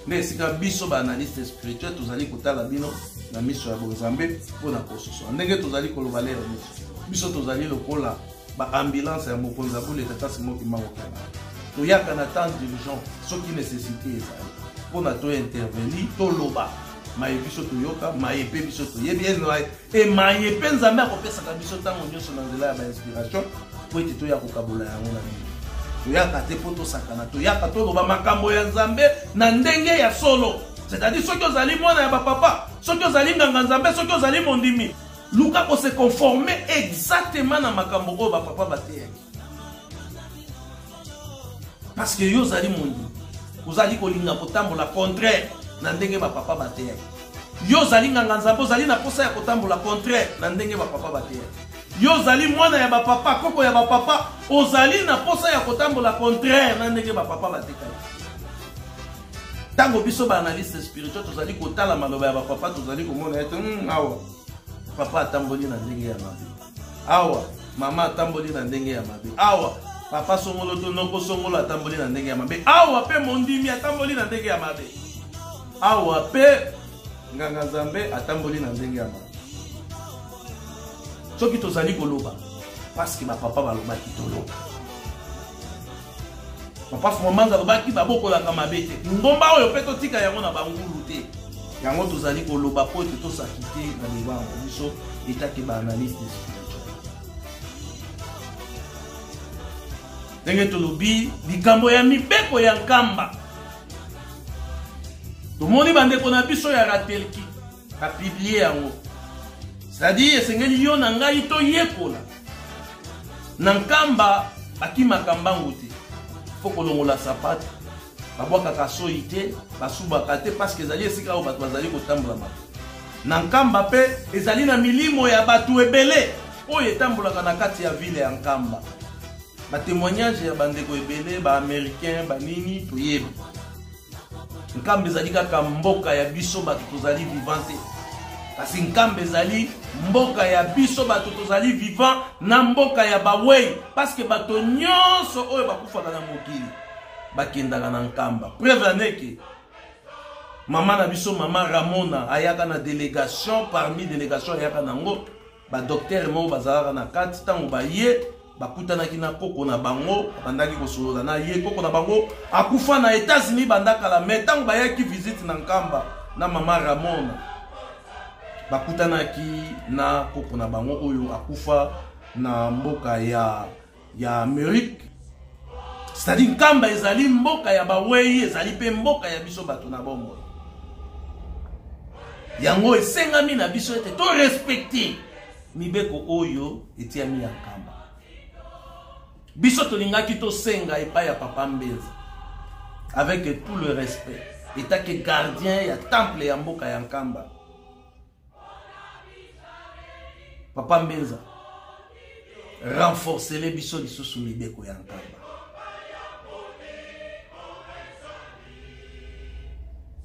Nde esika biso baanalyste spirituel tozali kotala bino na miso ya bonzambe mpona kososola ndenge tozali koloba lelo nyonso. Biso tozali lokola baambulance ya mokonzi ya bule Tata Simon Kimbangu Kiangani. Toyaka na temps d'urgence soki nécessité ezali mpona tointervenir, toloba maye biso toyoka, maye mpe biso toyebi, e maye mpe Nzambe akopesaka biso ntango nyonso na nzela ya bainspiration po ete toya kokabola yango na bino. Toyaka te mpo tosakana, toyaka toloba makambo ya Nzambe na ndenge ya solo. C'est-à-dire soki ozali mwana ya bapapa, soki ozali nganga nzambe, soki ozali mondimi, luka kose conformer exactement na makambo oyo bapapa bateyaki, parce que yo ozali mondimi, ozali kolinga kotambola contraire na ndenge bapapa bateyaki. Yo ozali nganga nzambe, ozali na posa ya kotambola contraire na ndenge bapapa bateyaki. Yo ozali mwana ya bapapa, koko ya bapapa, ozali na posa ya kotambola contraire na ndenge bapapa batekaki. Ntango biso baanalyste spirituel tozali kotala maloba ya bapapa, tozali komona ete awa papa atamboli na ndenge ya mabe, awa mama atamboli na ndenge ya mabe, awa papa songolo to noko songolo atamboli na ndenge ya mabe, awa mpe mondimi atamboli na ndenge ya mabe, awa mpe nganga nzambe atamboli na ndenge ya mabe. Soki tozali koloba parce que bapapa balobaki toloba. Papa Fumamanza alobaki babokolaka mabe te, ngomba oyo mpe totika yango na bangulu te. Yango tozali koloba mpo ete tosaki te na devoir na biso etake baanalyste spirituel. Ndenge tolobi likambo ya mibeko ya nkamba, tomoni bandeko na biso ya Ratelki bapublie yango, c'est-à-dire esengeli yo na ngai toyekola na nkamba bakimaka mbangu te, fo kolongola sapato, babwakaka soyi te, basubaka te, parce que ezali esika oyo bato bazali kotambola mabe na nkamba. Mpe ezali na milimo ya bato ebele oyo etambolaka na kati ya ville ya Nkamba. Batémoignage ya bandeko ebele, baaméricain, banini, toyebi Nkamba ezali kaka mboka ya biso bato tozali vivant te, kasi Nkamba ezali mboka ya biso bato tozali vivant na mboka ya bawei, parce que bato nyonso oyo bakufaka na mokili bakendaka na Nkamba. Preuve aneke Mama na biso mama Ramona ayaka na délégation, parmi délégation ayaka nango ba docteur moko bazalaka na kati. Ntango baye bakutanaki na koko na bango, babandaki kosolola na ye. Koko na bango akufa na États-Unis banda kala, mais ntango bayaki visite na Nkamba na mama Ramona, bakutanaki na koko na bango oyo akufa na mboka ya Amérique. C'est-à-dire Nkamba ezali mboka ya bawei, ezali mpe mboka ya biso bato na bomoi. Yango esengami na biso ete to respecter mibeko oyo etiami ya Nkamba. Biso tolingaki tosenga epai ya Papa Mbenza, avec tout le respect, etake gardien ya temple ya mboka ya Nkamba, Papa Mbenza, renforcele biso lisusu mibeko ya Nkamba.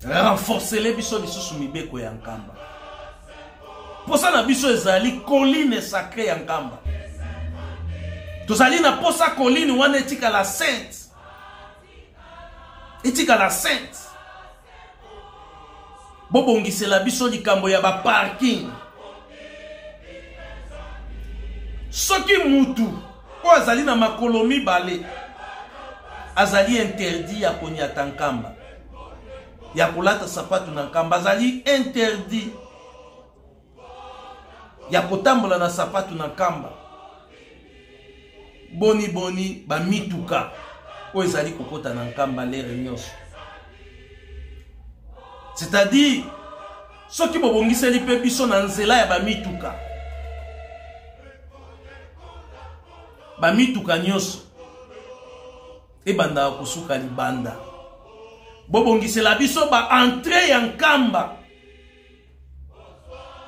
Renforcele biso lisusu mibeko ya Nkamba. Posa na biso ezali colline sacrée ya Nkamba. Tozali na posa colline wana etikala sainte. Etikala sainte. Bobongisela biso likambo ya ba parking. Soki mutu oyo azali na makolo mibale azali interdit ya konyata Nkamba, ya kolata sapatu na Nkamba, azali interdit ya kotambola na sapatu na Nkamba. Boni boni ba mituka oyo ezali kokota na Nkamba lere nyonso. C'est-à-dire soki bobongiseli mpe biso na nzela ya bamituka, bamituka nyonso ebandaka kosuka libanda. Bobongisela biso ba entrée ya Nkamba.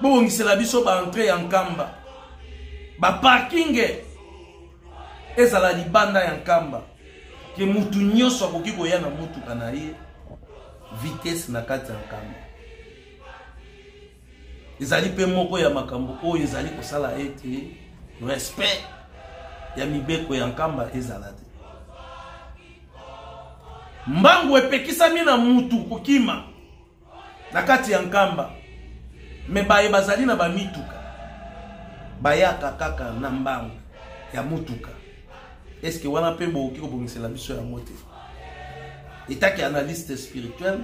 Bobongisela biso ba entrée ya Nkamba. Ba parking ezala libanda ya Nkamba. Ke mutu nyonso akoki koya na mutuka na ye vitesse na kati ya Nkamba. Ezali pe moko ya makambo oyo ezali kosala ete respect ya mibeko ya Nkamba ezala te. Mbangu epekisami na mutu kokima na kati ya Nkamba, me baye bazali na bamituka bayaka kaka na mbangu ya mutuka. Eske wana mpe bokoki kobongisela biso yango te? Etake analyste spirituel,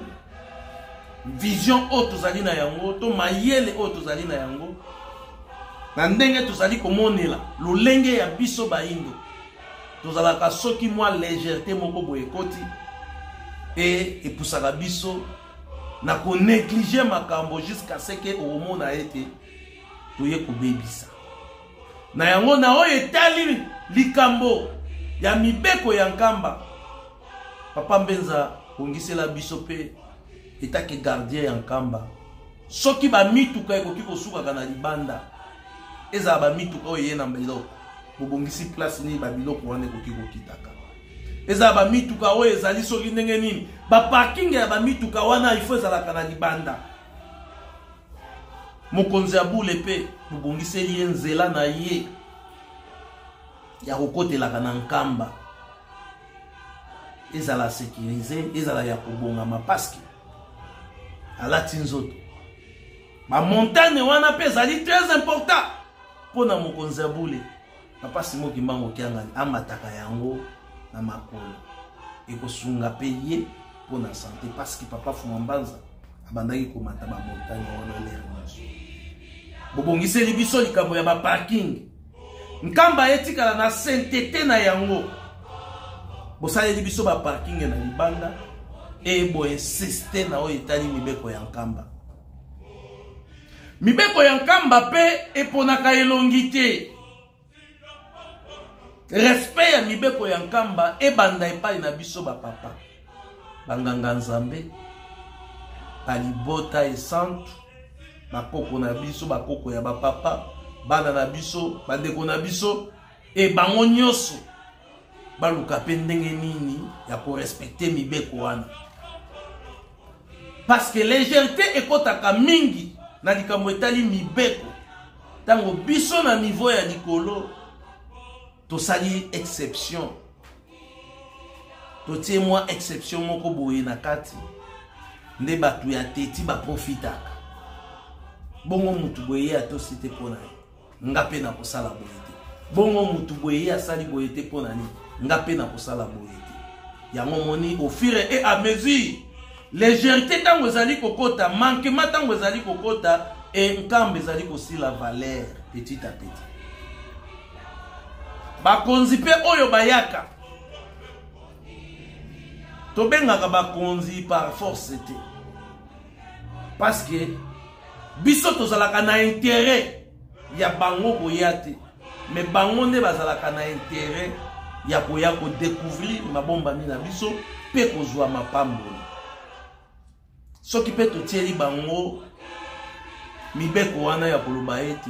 vision oyo tozali na yango to mayele oyo tozali na yango na ndenge tozali komonela lolenge ya biso bayindo tozalaka, soki mwa légèreté moko boye ekoti e epusaka biso na konégliger makambo jusqu'à ce que okomona ete toye kobebisa na yango. Na oyo etali likambo ya mibeko ya Nkamba, Papa Mbenza, bongisela biso mpe etake gardien ya Nkamba, soki bamituka ekoki kosukaka na libanda, ezala bamituka oyo eye na biloko, bobongisi place nini babiloko wana ekoki kokitaka, ezala bamituka oyo ezali soki ndenge nini, baparking ya bamituka wana ifo ezalaka na libanda. Mokonzi ya bule mpe bobongiseli ye nzela na ye ya kokotelaka na Nkamba, ezala sécurisé, ezala ya kobongama, parce alati nzoto. Bamontagne wana mpe ezali très important mpo na mokonzi ya bule Papa Simon Kimbangu Kiangani, amataka yango na makolo, ekosunga mpe ye mpo na santé, parce que Papa Fuma Mbanza abandaki komata bamontagne wana lere nyonso. Bobongiseli biso likambo ya baparking, Nkamba etikala na sainteté na yango. Bosaleli biso baparking na libanda e boinsiste na oyo etali mibeko ya Nkamba. Mibeko ya Nkamba mpe eponaka elongi te. Respect ya mibeko ya Nkamba ebanda epai na biso bapapa, banganga Nzambe, balibota esantu, bakoko na biso, bakoko ya bapapa, bana na biso, bandeko na biso, e bango nyonso baluka mpe ndenge nini ya korespecte mibeko wana, parce que légèreté ekotaka mingi na likambo etali mibeko. Ntango biso na niveau ya likolo tosali exception, totie mwa exception moko boye na kati. Nde bato ya teti baprofitaka. Bongo mutu boye ye atosi te mpo na ye, nga mpe nakosala boye te. Bongo mutu boye ye asali boye te mpo na nini, nga mpe nakosala boye te. Yango moni au fur et à mesure légèreté ntango ezali kokota, manquement ntango ezali kokota, e nkamba ezali kosila valeur petit à petit. Bakonzi mpe oyo bayaka, tobengaka bakonzi par force te, parce que biso tozalaka na intérêt ya bango koya te, mais bango nde bazalaka na intérêt ya koya kodécouvrir mabombami na biso mpe kozwa mapamboli. Soki mpe totieli bango mibeko wana ya koloba ete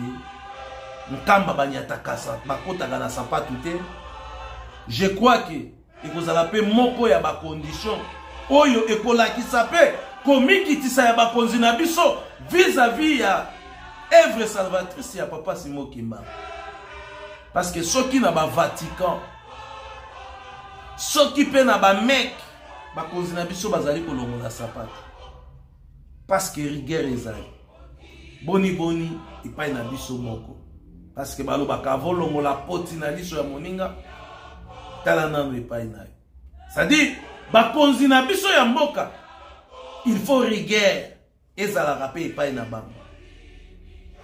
nkamba banyataka bakotaka na sapatu te, je crois que ekozala mpe moko ya bakondition oyo ekolakisa mpe komikitisa ya bakonzi na biso vis-à-vis ya œuvre salvatrice ya Papa Simon Kimbangu. Parce que soki na ba Vatican, soki mpe na ba Mecque, bakonzi na biso bazali kolongola sapato parce que rigueur ezali boni boni epai na biso moko, parce que balobaka avolongola poti na liso ya moninga, tala nano epai na yo. C'est-à-dire bakonzi na biso ya mboka, il faut rigueur ezalaka mpe epai na bango.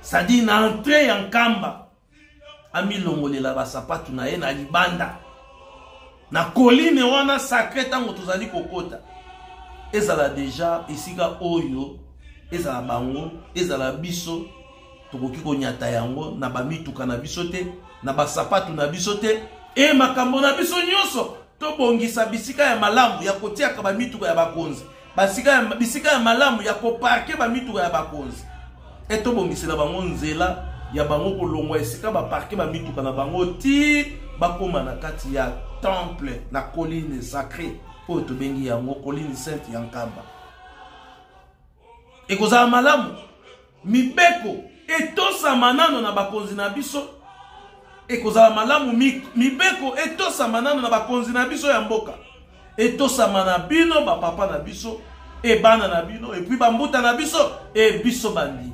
C'est-à-dire na entrée ya nkamba amilongolela basapatu na ye na libanda na colline wana sacré. Ntango tozali kokota, ezala deja esika oyo ezala bango ezala biso tokoki konyata yango na bamituka na biso te, na basapatu na biso te, e makambo na biso nyonso. Tobongisa bisika ya malamu ya kotiaka bamituka ya bakonzi, bisika ya malamu ya koparke bamituka ya bakonzi, e tobongisela bango nzela ya bango kolongwa esika baparke bamituka na bango ti bakóma na kati ya temple na colline sacrée oyo tobengi yango colline sainte ya Nkamba. Ekozala malamu mibeko etosama nano na bakonzi na biso. Ekozala malamu mibeko etosama nano na bakonzi na biso ya mboka, etosama na bino bapapa na biso e bana na bino, et puis bambuta na biso e biso bandimi.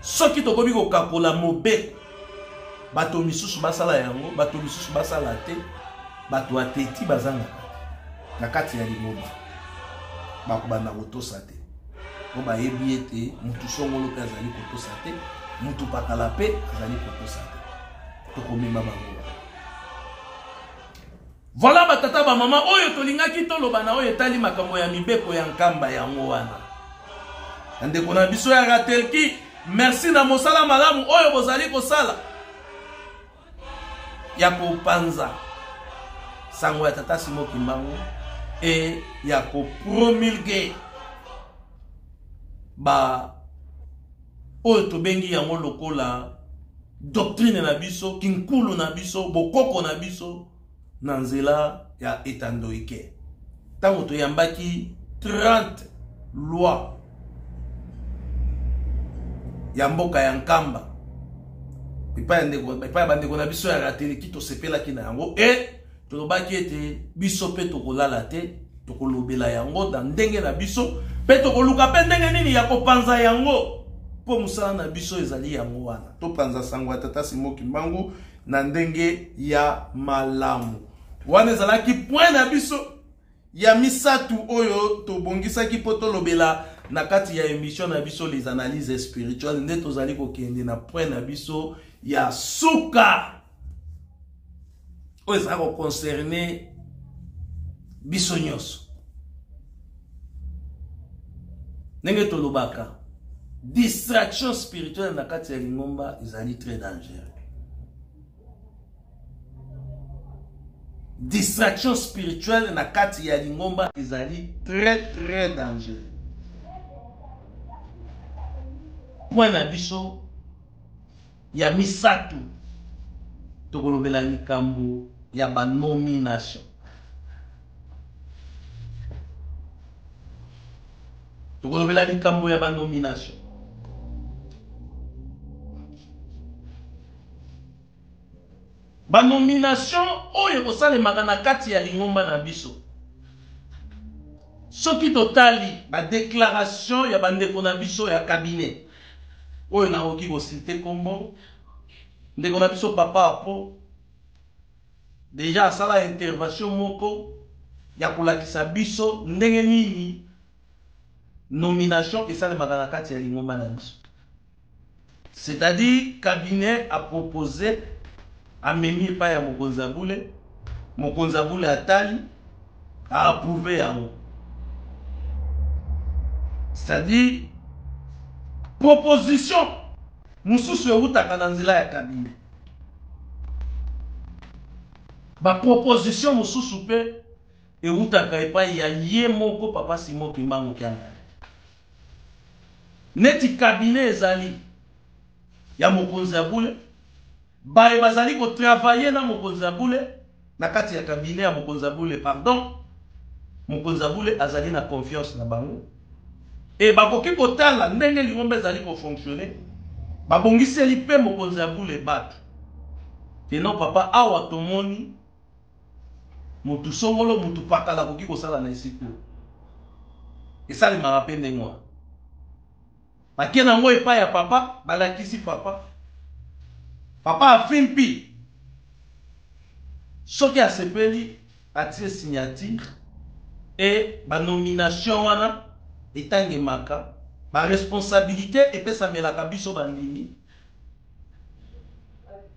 Soki tokomi kokakola mobeko, bato misusu basala yango, bato misusu basala te, bato ya teti bazangaka te na kati ya lingomba, bakobanda kotosa te, po bayebi ete mutu songolo mpe azali kotosa te, mutu pakala mpe azali kotosa te. Tokomema bango wana. Voilà batata bamama, oyo tolingaki toloba na oyo etali makambo ya mibeko ya nkamba yango wana. Ndeko na biso ya Ratelki, merci na mosala malamu oyo bozali kosala ya kopanza sango ya Tata Simon Kimbangu e ya kopromulgue ba oyo tobengi yango lokola doctrine na biso, kinkulu na biso, bokoko na biso na nzela ya etandoike. Ntango toyambaki 30 loi ya mboka ya Nkamba epai ya bandeko na biso ya Rateliki, tosepelaki na yango e tolobaki ete biso mpe tokolala te, tokolobela yango na ndenge na biso mpe tokoluka mpe ndenge nini ya kopanza yango, mpo mosala na biso ezali yango wana, topanza sango ya Tata Simon Kimbangu na ndenge ya malamu. Wana ezalaki point na biso ya misatu oyo tobongisaki mpo tolobela na kati ya émission na biso les analyses spirituelles. Nde tozali kokende na point na biso ya suka oyo ezala koconcerne biso nyonso. Ndenge tolobaka, distraction spirituelle na kati ya lingomba ezali très dangereux. Distraction spirituelle na kati ya lingomba ezali très très dangereux. Point na biso ya misato, tokolobela likambo ya banomination. Tokolobela likambo ya banomination. Banomination oyo ekosalemaka na kati ya lingomba na biso. Soki totali ba declaration ya ba ndeko na biso ya cabinet oyo nakoki ko citer kombo ndeko na biso papa Apo dejà asala intervention moko ya kolakisa biso ndenge nini nomination esalemaka na kati ya lingomba na biso. C'est-à-dire cabinet a proposer amemi epai ya mokonzi ya bule, mokonzi ya bule atali a approuver yango. C'est-à-dire proposition mosusu ewutaka na nzela ya cabinet. Ba proposition mosusu mpe ewutaka epai ya ye moko papa Simon Kimbangu Kiangani. Neti cabinet ezali ya mokonzi ya bule, baye bazali ko travailler na mokonzi ya bule na kati ya cabinet ya mokonzi ya bule, pardon, mokonzi ya bule azali na confiance na bango et bakoki kotala ndenge lingomba ezali ko fonctionner, babongiseli mpe mokonzi ya bule batu que non papa awa tomoni Mutu songolo mutu pakala akoki kosala na esika oyo. Esalemaka mpe ndenge wana. Bake na yango epai ya papa, balakisi papa. Papa afimpi. Soki asepeli, atie signature et ba nomination wana etangemaka, ba responsabilite epesamelaka biso bandimi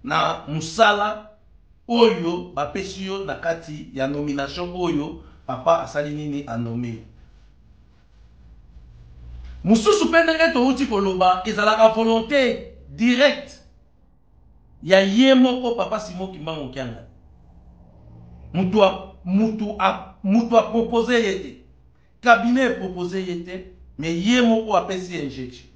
na mosala oyo bapesi yo na kati ya nomination oyo papa asali nini a nomme yo. Mosusu mpe ndenge towuti koloba ezalaka volonte directe ya ye moko papa Simon Kimbangu Kiangani. Mutu a, mutu a, mutu a propose ye te. Cabinet e proposer ye te mais ye moko apesi injection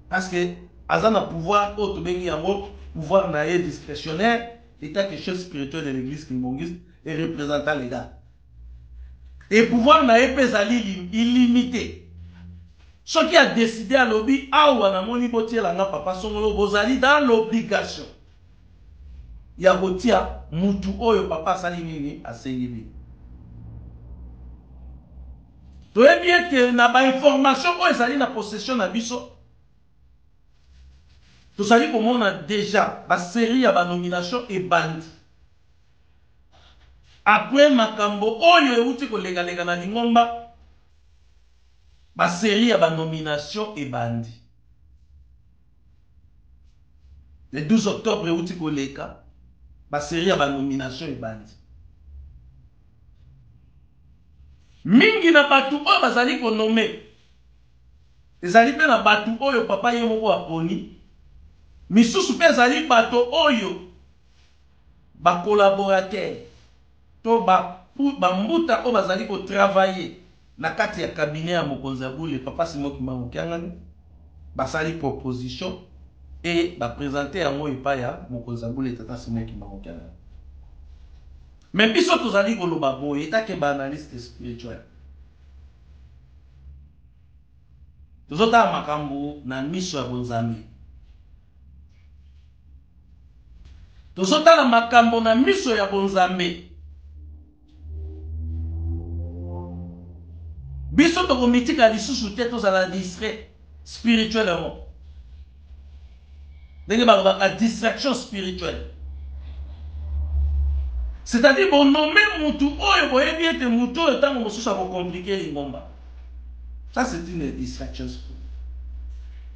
parce que aza na pouvoir oyo tobengi yango pouvoir na ye discretionnaire etant que chef spirituel de l'eglise kimbonguiste et représentant legal et pouvoir na ye mpe ezali illimité. Soki a decide alobi awa namoni botiela nga papa songolo bozali dans l'obligation ya kotia mutu oyo papa asali nini asengi bino. Toyebi ete na ba information oyo ezali na possession na biso, tozali komona dejà ba serie ya ba nomination ebandi après makambo oyo ewuti kolekaleka na lingomba, ba serie ya ba nomination ebandi. Le 12 octobre euti koleka, ba serie ya ba nomination ebandi. Mingi na batu oyo bazali ko nommer ezali mpe na batu oyo papa ye moko aponi, misusu mpe ezali bato oyo ba collaborateurs to ba ba mbuta oyo bazali ko travailler na kati ya cabinet ya mokonzi ya bule papa Simon Kimbangu Kiangani basali proposition et ba presenter yango epai ya mokonzi ya bule tata Simon Kimbangu Kiangani. Mais biso tozali koloba boye etake ba analyste spirituel tozotala makambo na miso ya bonzambe. Tozotala makambo na miso ya bonzambe. Biso tokomitika lisusu te tozala distrait spirituellement. Ndenge balobaka distraction spirituelle. C'est-à-dire bonome mutu oyo boyebi ete mutu oyo ntango mosusu akokomplike lingomba. Ça c'est une distraction spirituelle.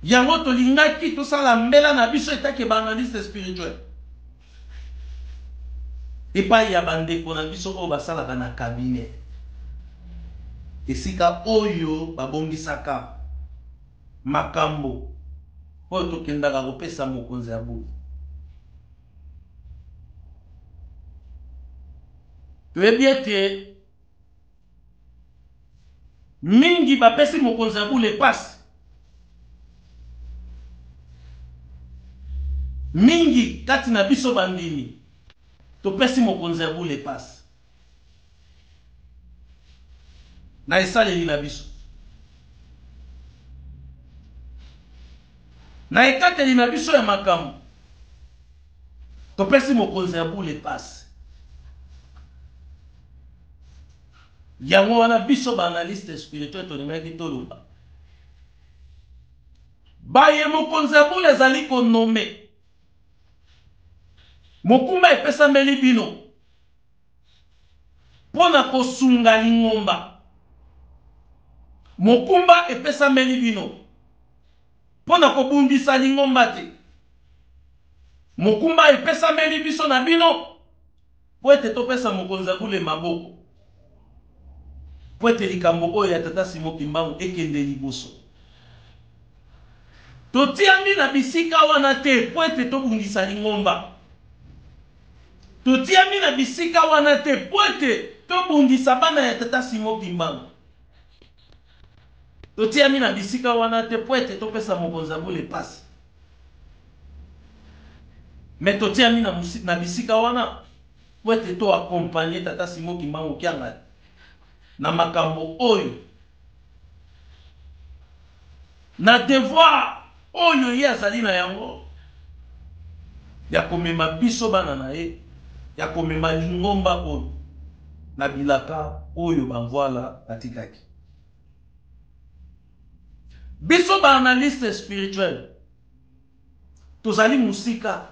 Yango tolingaki tosala mbela na biso etake ba analyste spirituel epai ya bandeko na biso oyo basalaka na cabinet, esika oyo babongisaka makambo oyo tokendaka kopesa mokonzi ya bule. Toyebi ete Mingi bapesi mokonzi ya bule pasi. Mingi kati na biso bandimi topesi mokonzi ya bule pasi na esaleli na biso, na ekateli na biso ya makambo. Topesi mokonzi ya bule pasi. Yango wana biso ba analyste spirituel tolingaki toloba baye mokonzi ya bule azali konome mokumba epesameli bino mpo na kosunga lingomba. Mokumba epesameli bino mpo na kobundisa lingomba te. Mokumba epesameli biso na bino mpo ete topesa mokonzi ya bule maboko mpo ete likambo oyo ya Tata Simon Kimbangu ekende liboso. Totiami na bisika wana te mpo ete tobundisa lingomba. Totiami na bisika wana te mpo ete tobundisa bana ya Tata Simon Kimbangu. Totiami na bisika wana te mpo ete topesa mokonzi ya bule pasi. Mais totiami na, na bisika wana mpo ete to accompagner Tata Simon Kimbangu Kiangani na makambo oyo na devoir oyo ye azali na yango ya komema biso bana na ye, ya komema lingomba oyo na bilaka oyo bamvuala batikaki. Biso ba analyste spirituel tozali mosika,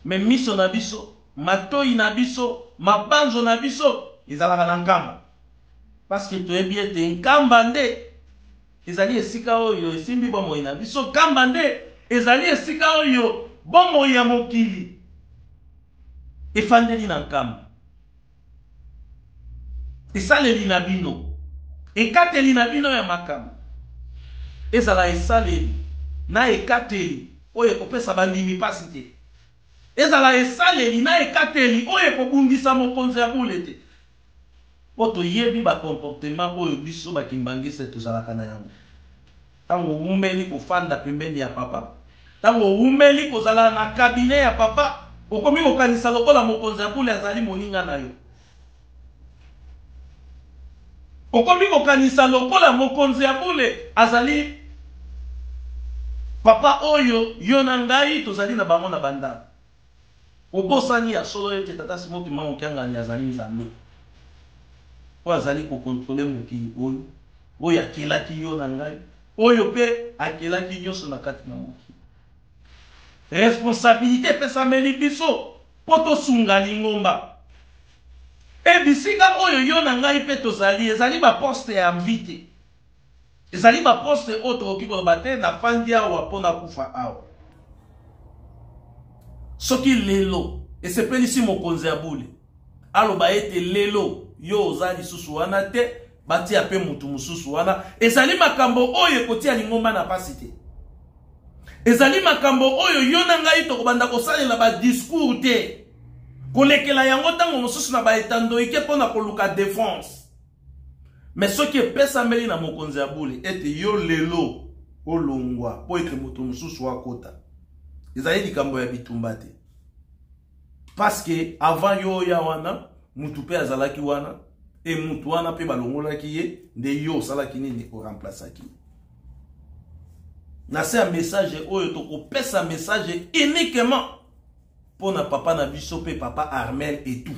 me miso na biso, matoyi na biso, mabanzo na biso ezalaka na Nkamba, parce que toyebi ete Nkamba nde ezali esika oyo esimbi bomoi na biso. Nkamba nde ezali esika oyo bomoi ya mokili efandeli na Nkamba. Esaleli na bino, ekateli na bino ya makambo ezala esaleli na ekateli oyo ekopesa bandimi mpasi te. Ezala esaleli na ekateli oyo ekobundisa mokonzi ya bule te. Mpo toyebi ba comportement oyo biso ba kimbanguiste tozalaka na yango. Tango owumeli kofanda pembeni ya papa, tango owumeli kozala na cabinet ya papa, okomi kokanisa lokola mokonzi ya bule azali moninga na yo. Okomi kokanisa lokola mokonzi ya bule azali papa oyo yo na ngai tozali na bango na bandako. Obosani ya solo ete Tata Simon Kimbangu Kiangani azali Nzambe oyo azali ko controler mokili oyo, oyo akelaki yo na ngai, oyo mpe akelaki nionso na kati na mokili. Responsabilite epesameli biso mpo tosunga lingomba. E bisika oyo yo na ngai mpe tozali ezali ba poste ya envie te. Ezali ba poste oyo tokoki koloba te nafandi awa mpo nakufa awa. Soki lelo esepelisi mokonzi ya bule aloba ete lelo yo oza lisusu wana te, batia mpe motu mosusu wana, ezali makambo oyo ekotia lingomba na pasi te. Ezali makambo oyo yo na ngai tokobanda kosalela ba discours te, kolekela yango ntango mosusu na ba etandoike mpo na koluka defense. Mais soki epesameli na mokonzi ya bule ete yo lelo olongwa mpo ete moto mosusu akota, ezali likambo ya bitumba te, parce que avant yo oya wana mutu mpe azalaki wana, e mutu wana mpe balongolaki ye, nde yo osalaki nini? Oremplaçaki. Na se ya message oyo tokopesa message uniquement mpo na papa na biso mpe papa Armel et tout.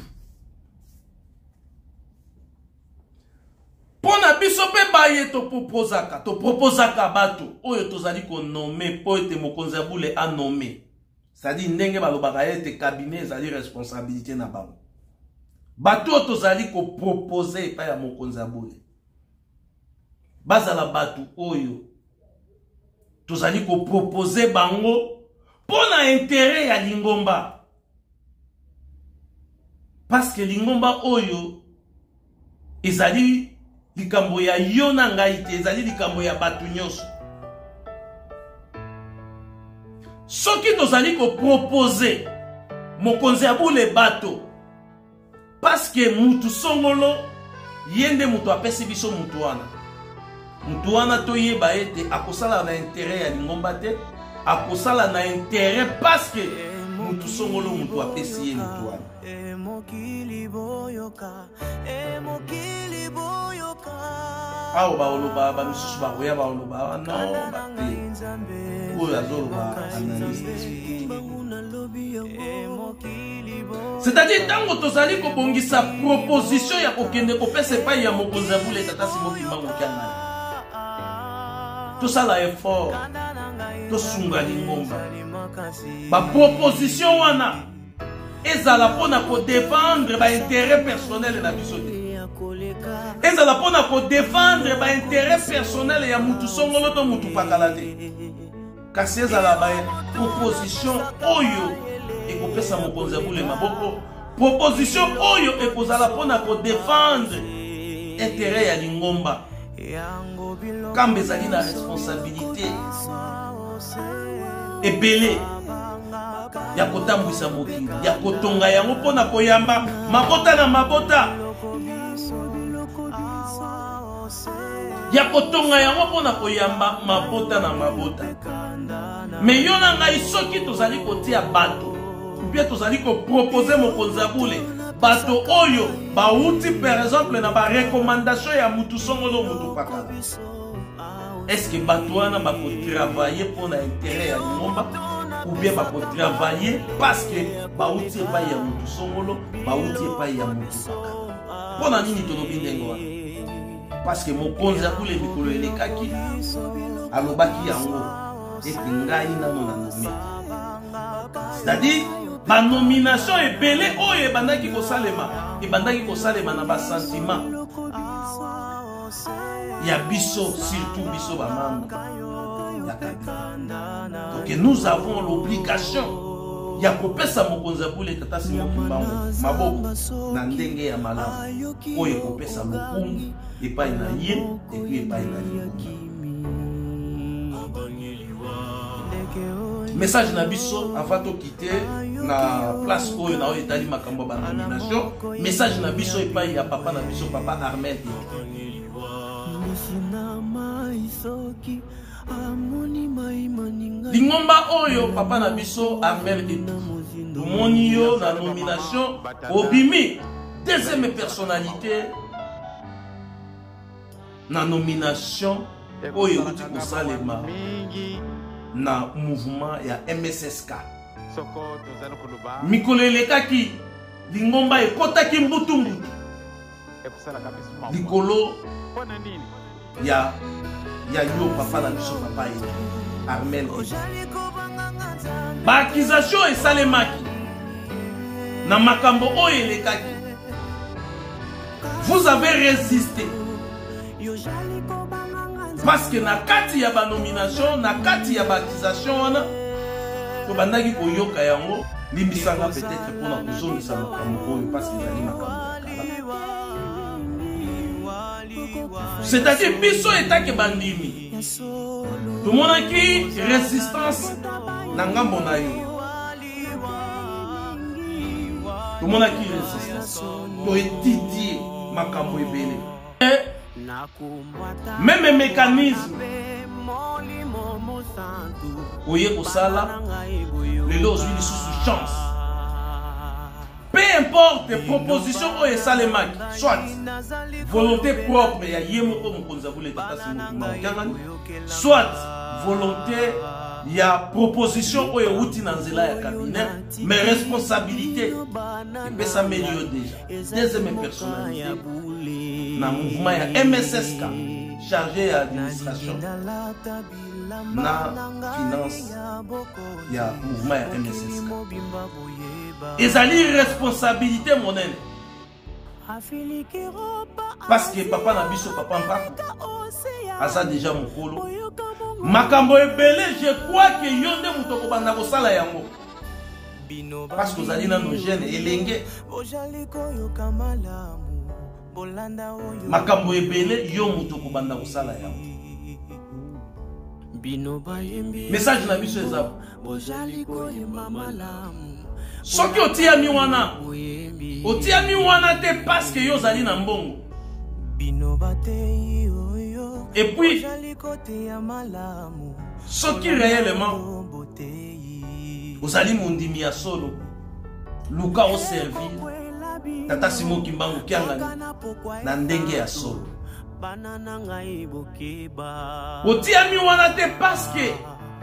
Mpo na biso mpe baye topropozaka, topropozaka bato oyo tozali konome mpo ete mokonzi ya bule anome, c'est-à-dire ndenge balobaka ete cabinet ezali responsabilité na bango, bato oyo tozali kopropose epai ya mokonzi ya bule bazala bato oyo tozali kopropose bango mpo na interet ya lingomba. Parce que lingomba oyo ezali likambo ya yo na ngai te, ezali likambo ya bato nyonso. Soki tozali kopropose mokonzi ya bule bato, parce que mutu songolo ye nde mutu apesi biso mutu wana, mutu wana toyeba ete akosala na intérêt ya lingomba te, akosala na intérêt parce que mutu songolo mutu apesi ye mutu wana. Awa baoloba, bamisusu bakoya baoloba non, bate. Oyo azoloba analyste. C'est-à-dire ntango tozali kobongisa proposition ya kokende kopesa epai ya mokonzi ya bule tata Simon Kimbangu Kiangani, tosala effort, tosunga lingomba. Baproposition wana ezala mpo na kodefendre baintérêt personnel na biso te, ezala mpo na kodefendre baintérêt personnel ya mutu songolo to mutu pakala te, kasi ezala baproposition oyo ekopesa mokonzi ya bule maboko, proposition oyo ekozala mpo na kodefendre intérêt ya lingomba. Kambe ezali na responsabilité ebele ya kotambwisa mokili, ya kotonga yango mpo na koyamba mabota na mabota, ya kotonga yango mpo na koyamba mabota na mabota. Me yo na ngai, soki tozali kotia bato mpe tozali kopropose mokonzi ya bule bato oyo bauti par exemple na barecommandation ya mutu songolo mutu pakala, est-ce que bato wana bakotravaille mpo na intérêt ya lingomba ou bien bakotravaille parce que bauti epai ya mutu songolo, bauti epai ya mutu pakala? Mpo na nini tolobi ndenge wana? Parce que mokonzi ya bule mikolo elekaki alobaki yango ete ngai nano na nommé, c'est-à-dire banomination ebele oyo ebandaki kosalema, ebandaki kosalema na basentiment ya biso, surtout biso bamembre ya kabila. Donc nous avons l'obligation ya kopesa mokonzi ya bule tata Simon Kimbangu maboko na ndenge ya malamu oyo ekopesa lokumu epai na ye et puis epai na lingomba. Message na biso avant tokite na place oyo na oyo etali makambo ya banomination, message na biso epai ya papa na biso, papa Armel. Lingomba oyo, papa na biso Armel Etou, tomoni yo na nomination, obimi deuxième personnalité na nomination oyo euti kosalema na mouvement ya MSSK. Mikolo elekaki, lingomba ekotaki mbutu-mbutu likolo ya yo, papa na biso, papa Etu Armel. Baaccusation esalemaki na makambo oyo elekaki. Vous avez résisté parce que na kati ya banomination, na kati ya baaccusation wana, tobandaki koyoka yango. Limbisanga peut-être mpona kozongisa makambo oyo parce que ezali makambo ya kala. C'est-à-dire biso etake bandimi tomonaki résistance na ngambo na yo, tomonaki résistance, toétudie makambo ebele, même mécanisme oye kosala lelo, ozwi lisusu chance. Peu importe proposition oyo esalemaki, soit volonté propre ya ye moko mokonzi ya bule tata Simon Kimbangu Kiangani, soit volonté ya proposition oyo euti na nzela ya cabinet, mais responsabilité epesameli yo déjà, deuxième personnalité na mouvement ya MSSK, chargé ya administration na finance ya mouvement ya MSSK. Ezali responsabilité monene parce que papa na biso, papa Mpaku, aza déjà mokolo, makambo ebele. Je crois que yo nde moto okobanda kosala yango parce que ozali nano jeune, elenge. Makambo ebele, yo moto okobanda kosala yango. Message na biso eza: soki otiyami wana, otiyami wana te parce que yo ozali na mbongo. Et puis soki réellement ozali mondimi ya solo, luka oservir tata Simon Kimbangu Kiangani na ndenge ya solo. Otiami wana te parce que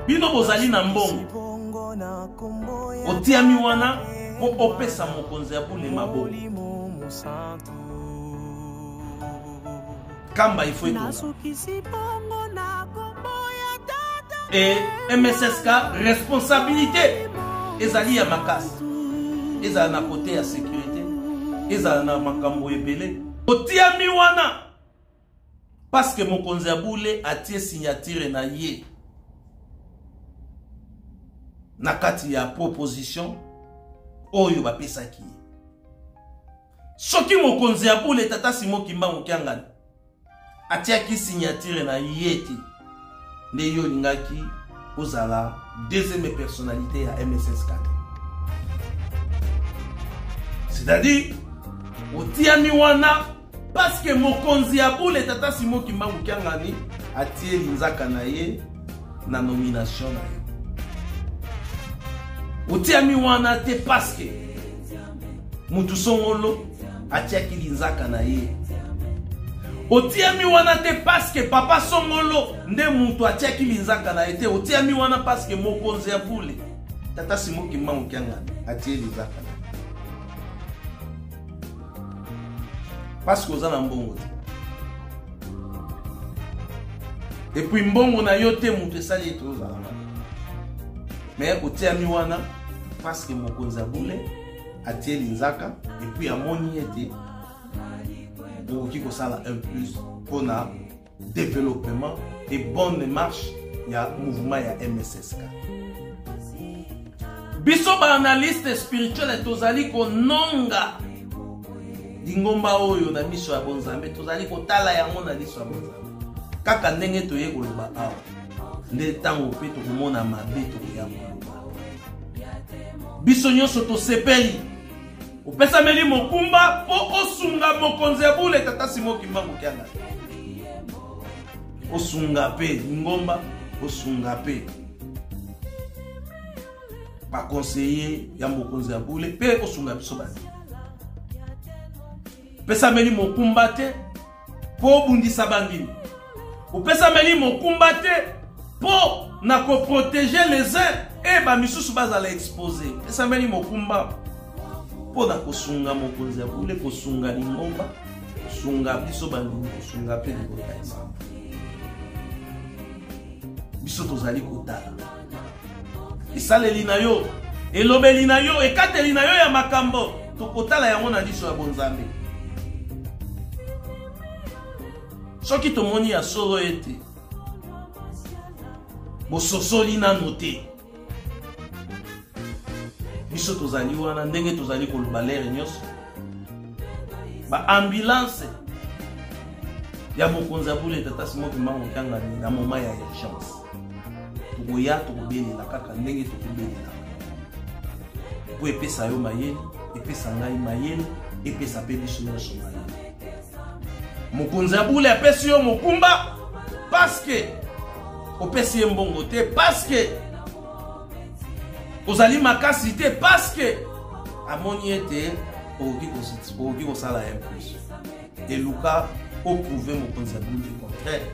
Bino bozali na mbongo, otiami wana mpo opesa mokonzi ya bule maboko. Kamba ifo etonga e MSSK responsabilité ezali ya makasi, ezala na kote ya sécurité, ezala na makambo ebele. Otiami wana parce que mokonzi ya bule atie signature na ye na kati ya proposition oyo bapesaki ye. Soki mokonzi ya bule tata Simon Kimbangu Kiangani atiaki signature na ye te, nde yo olingaki ozala deuxième personnalité ya MSSK te. C'est-à-dire otiami wana parce que mokonzi ya bule tata Simon Kimbangu Kiangani atie linzaka na ye na nomination na yo. Otiami wana te parce que mutu songolo atiaki linzaka na ye. Otiami wana te parce que papa songolo nde mutu atiaki linzaka na ye te. Otiami wana parce que mokonzi ya bule tata Simon Kimbangu Kiangani atie linzaka na ye. Parce que oza na mbongo te. Et puis mbongo na yo te mutu esali ete ozala wana. Mais otiami wana parce que mokonzi ya bule atie linzaka et puis amoni ete okoki kosala un plus mpona développement et bonne marche ya mouvement ya MSSK. Biso ba analyste spirituel tozali kononga lingomba oyo na miso ya bonzambe, tozali kotala yango na liso ya bonzambe. Kaka ndenge toye koloba awa nde ntango mpe tokomona mabe tokoya koloba. Biso nyonso tosepeli, opesameli mokumba mpo osunga mokonzi ya bule tata Simon Kimbangu Kiangani, osunga mpe lingomba, osunga mpe baconseiller ya mokonzi ya bule mpe osunga biso bandi. Opesameli mokumba te mpo obundisa bandimi, opesameli mokumba te mpo na koprotege les uns e bamisusu bazala expose. Opesameli mokumba mpo na kosunga mokonzi ya bule, kosunga lingomba, kosunga biso bandimi, kosunga mpe libota ya Nzambe. Biso tozali kotala esaleli na yo, elobeli na yo, ekateli na yo ya makambo, tokotala yango na liso ya bonzambe. Soki tomoni ya solo ete bososoli nano te, biso tozali wana ndenge tozali koloba lere nyonso, ba ambulance ya mokonzi ya bule tata Simon Kimbangu Kiangani na moment ya urgence, tokoya tokobelela kaka ndenge tokobelela po epesa yo mayele, epesa ngai mayele, epesa pe biso nyonso mayele. Mokonzi ya bule apesi yo mokumba parce que opesi ye mbongo te, parce que ozali makasi te, parce que amoni ete okoki kosala un plus. Eluka oprouve mokonzi ya bule contraire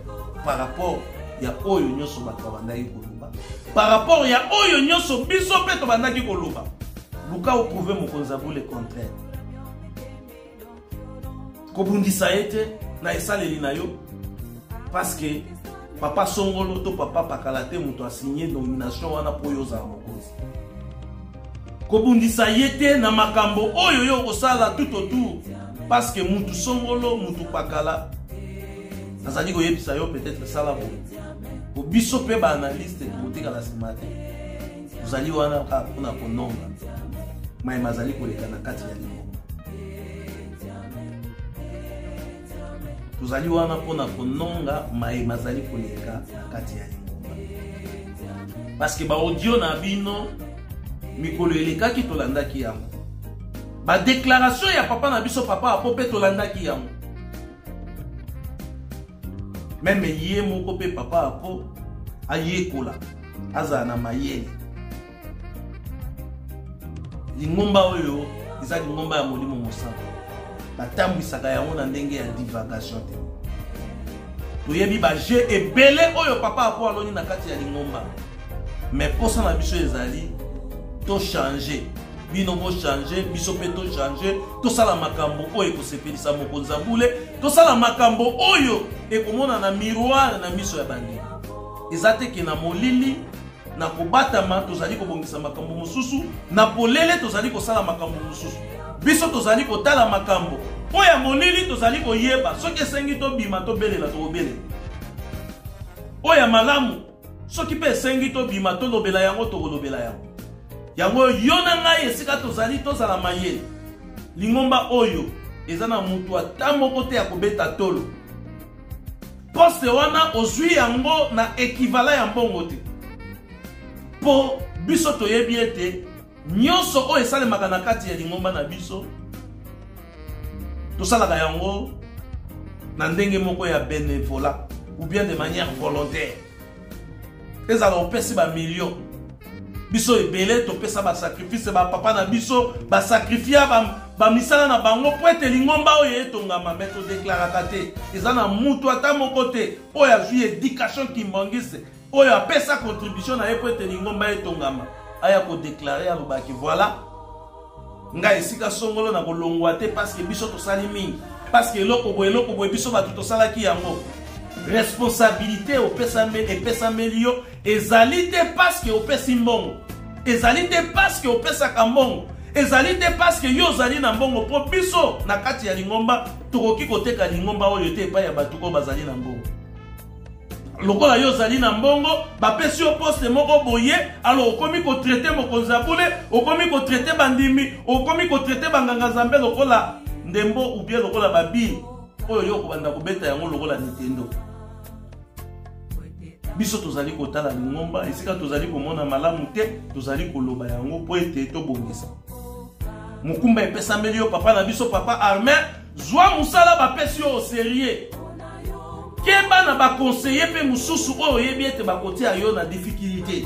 par rapport ya oyo nyonso bato babandaki koloba, par rapport ya oyo nyonso biso mpe tobandaki koloba. Luka oprouve mokonzi ya bule contraire. Kobundisa ye te na esaleli na yo, parce que papa songolo to papa pakala te moto asigne nomination wana mpo yo ozala mokonzi. Kobundisa ye te na makambo oyo yo okosala tout autour, parce que mutu songolo, mutu pakala azali koyebisa yo peut-être sala boye. Po biso mpe ba analyste tokotikala nsima te, tozali wana kaka mpona kononga maye mazali koleka na kati ya lingomba. Tozali wana mpona kononga maye mazali koleka na kati ya lingomba, parce que ba audio na bino mikolo elekaki tolandaki yango, ba déclaration ya papa na biso papa Apo mpe tolandaki yango. Meme ye moko mpe papa Apo ayekola, azala na mayele. Lingomba oyo eza lingomba ya molimo mosantu, batambwisaka yango na ndenge ya divagation te. Toyebi ba jeu ebele oyo papa Apo aloni na kati ya lingomba. Mais mposa na biso ezali tochange, bino bochange, biso mpe tochange, tosala makambo oyo ekosepelisa mokonzi ya bule, tosala makambo oyo ekomona na miroir na miso ya bandeko. Eza te ke na molili na kobatama tozali kobongisa makambo mosusu, na polele tozali kosala makambo mosusu. Biso tozali kotala makambo oyo ya molili, tozali koyeba soki esengi tobima tobelela, tokobelela. Oyo ya malamu soki mpe esengi tobima tolobela yango, tokolobela yango. Yango yo na ngai esika tozali, tozala mayele. Lingomba oyo eza na moto ata moko te ya kobeta tolo. Poste wana ozwi yango na ekivala ya mbongo te, mpo biso toyebi ete nyonso oyo esalemaka na kati ya lingomba na biso tosalaka yango na ndenge moko ya bénévolat ou bien de manière volontaire. Ezala opesi bamillion, biso ebele topesa basacrifice, bapapa na biso basakrifia bamisala na bango mpo ete lingomba oyo etongama, me todeklaraka te. Eza na mutu ata moko te oyo azwi éducation kimbangiste oyo apesa contribution na ye mpo ete lingomba etongama aya kodeklare, alobaki voilà, ngai esika songolo na kolongwa te parce que biso tosali mingi, parce que eloko boye, eloko boye, biso bato tosalaki yango. Responsabilité epesameli yo ezali te parce que opesi mbongo, ezali te parce que opesaka mbongo, ezali te parce que yo ozali na mbongo. Mpo biso na kati ya lingomba tokoki koteka lingomba oyo te epai ya bato oyo bazali na mbongo. Lokola yo ozali na mbongo, bapesi yo poste moko boye, alors okomi kotraite mokonzi ya bule, okomi kotraite bandimi, okomi kotraite banganga nzambe lokola ndembo ou bien lokola babile oyo yo okobanda kobeta yango lokola Nintendo. Biso tozali kotala lingomba, esika tozali komona malamu te, tozali koloba yango mpo ete tobongisa. Mokumba epesameli yo, papa na biso papa Armel, zwa mosala bapesi yo au sérieux. Keba na baconseiller mpe mosusu oyo oyebi ete bakotia yo na difficulté,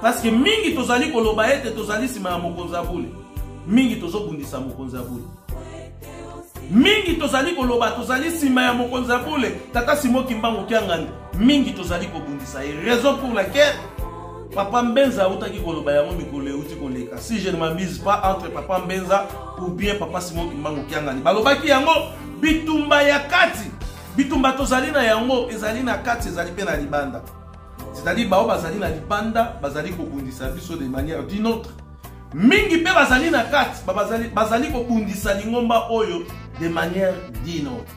parce que mingi tozali koloba ete tozali nsima ya mokonzi ya bule, mingi tozobundisa mokonzi ya bule, mingi tozali koloba tozali nsima ya mokonzi ya bule tata Simon Kimbangu Kiangani, mingi tozali kobundisa ye. Raison pour laquelle papa Mbenza autaki koloba yango mikolo euti koleka, si je ne m'abuse pas, entre papa Mbenza ou bien papa Simon Kimbangu Kiangani, balobaki yango. Bitumba ya kati, bitumba tozali na yango ezali na kati, ezali mpe na libanda. C'est-à-dire bao bazali na libanda bazali kobundisa biso de manière d'une autre, mingi mpe bazali na kati bazali kobundisa lingomba oyo de manière d'une autre.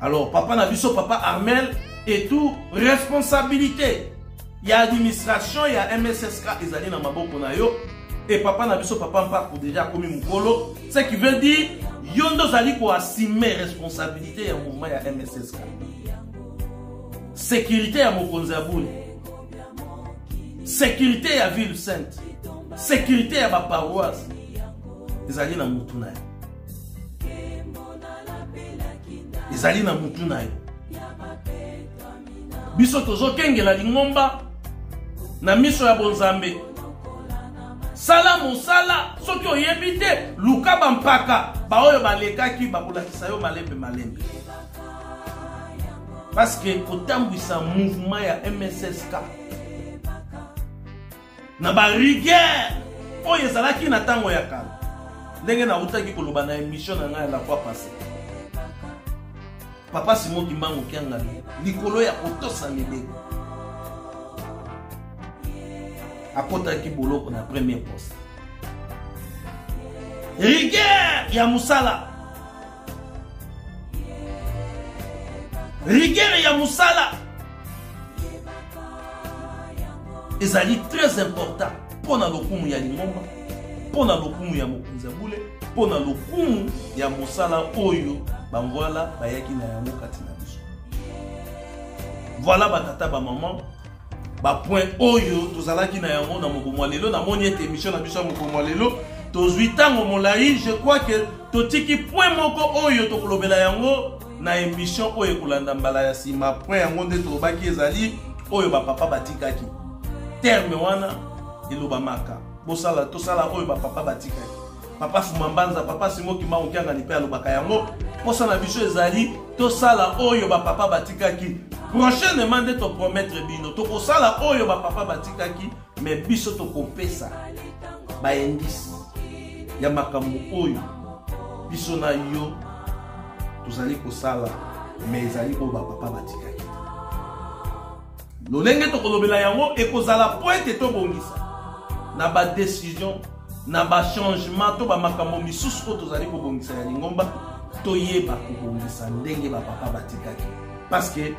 Alors papa na biso papa Armel et tout, responsabilité ya administration ya MSSK ezali na maboko na yo. Et papa na biso papa Mpaku déjà akomi mokolo, ce qui veut dire yo nde ozali koassume responsabilité ya mouvement ya MSSK, sécurité ya mokonzi ya bule, sécurité ya ville sainte, sécurité ya baparoisse ezali na mutu na yo, ezali na mutu na yo. Biso tozokengela lingomba na miso ya bonzambe. Sala mosala, soki oyebi te, luka bampaka baoyo balekaki, bakolakisa yo malembe malembe. Parce que kotambwisa mouvement ya MSSK na barigueur oyo ezalaki na ntango ya kala, ndenge nautaki koloba na émission na ngai ya la fois passée, papa Simon Kimbangu Kiangani likolo ya kotosa mibeko akotaki boloko na premier poste. Rigueur ya mosala, rigueur ya mosala ezali très important mpo na lokumu ya lingomba, mpo na lokumu ya mokonzi ya bule, mpo na lokumu ya mosala oyo bangwala bayaki na yango kati na biso. Voilà batata bamama, bapoint oyo tozalaki na yango na mokolo mwa lelo. Namoni ete émission na biso ya mokolo mwa lelo tozwi ntango molai. Je crois que totiki point moko oyo tokolobela yango na émission oyo ekolanda mbala ya nsima. Point yango nde tolobaki ezali oyo bapapa batikaki. Terme wana elobamaka, bosala tosala oyo bapapa batikaki. Papa Fuma Mbanza, papa Simon Kimbangu Kiangani mpe alobaka yango. Posa na biso ezali tosala oyo ba papa batikaki. Prochainement nde to promettre bino tokosala oyo ba papa batikaki, mais biso tokopesa ba indice ya makambo oyo biso na yo tozali kosala, mais ezali oyo ba papa batikaki. Lolenge tokolobela yango ekozala mpo ete tobongisa na ba decision na ba changement to ba makambo misusu oyo tozali kobongisa ya lingomba, toyeba kobongisa ndenge ba papa batikaki, parce que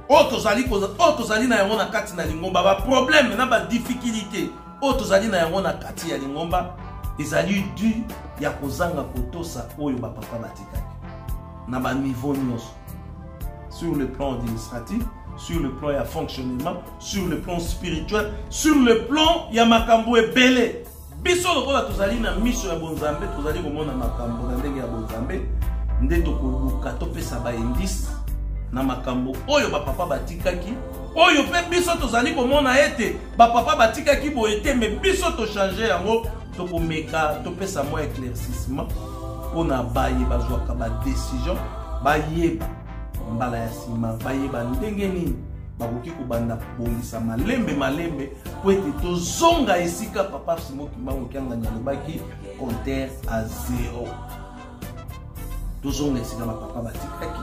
oyo tozali oyo tozali na yango na kati na lingomba, ba problème na ba difficulté oyo tozali na yango na kati ya lingomba ezali dû ya kozanga kotosa oyo ba papa batikaki na ba niveau nyonso, sur le plan administratif, sur le plan ya fonctionnement, sur le plan spirituel, sur le plan ya makambo ebele. Biso lokola tozali na miso ya bonzambe, tozali komona makambo na ndenge ya bonzambe, nde tokoluka topesa ba indice na makambo oyo bapapa batikaki, oyo mpe biso tozali komona ete bapapa batikaki boye te, me biso tochange yango. Tokomeka topesa mwa éclaircissement mpo na baye bazwaka ba decision, bayeba mbala ya nsima, bayeba ndenge nini bakoki kobanda kobongisa malembe malembe mpo ete tozonga esika papa Simon Kimbangu Kiangani alobaki compteur à zéro. Tozonga esika bapapa batikaki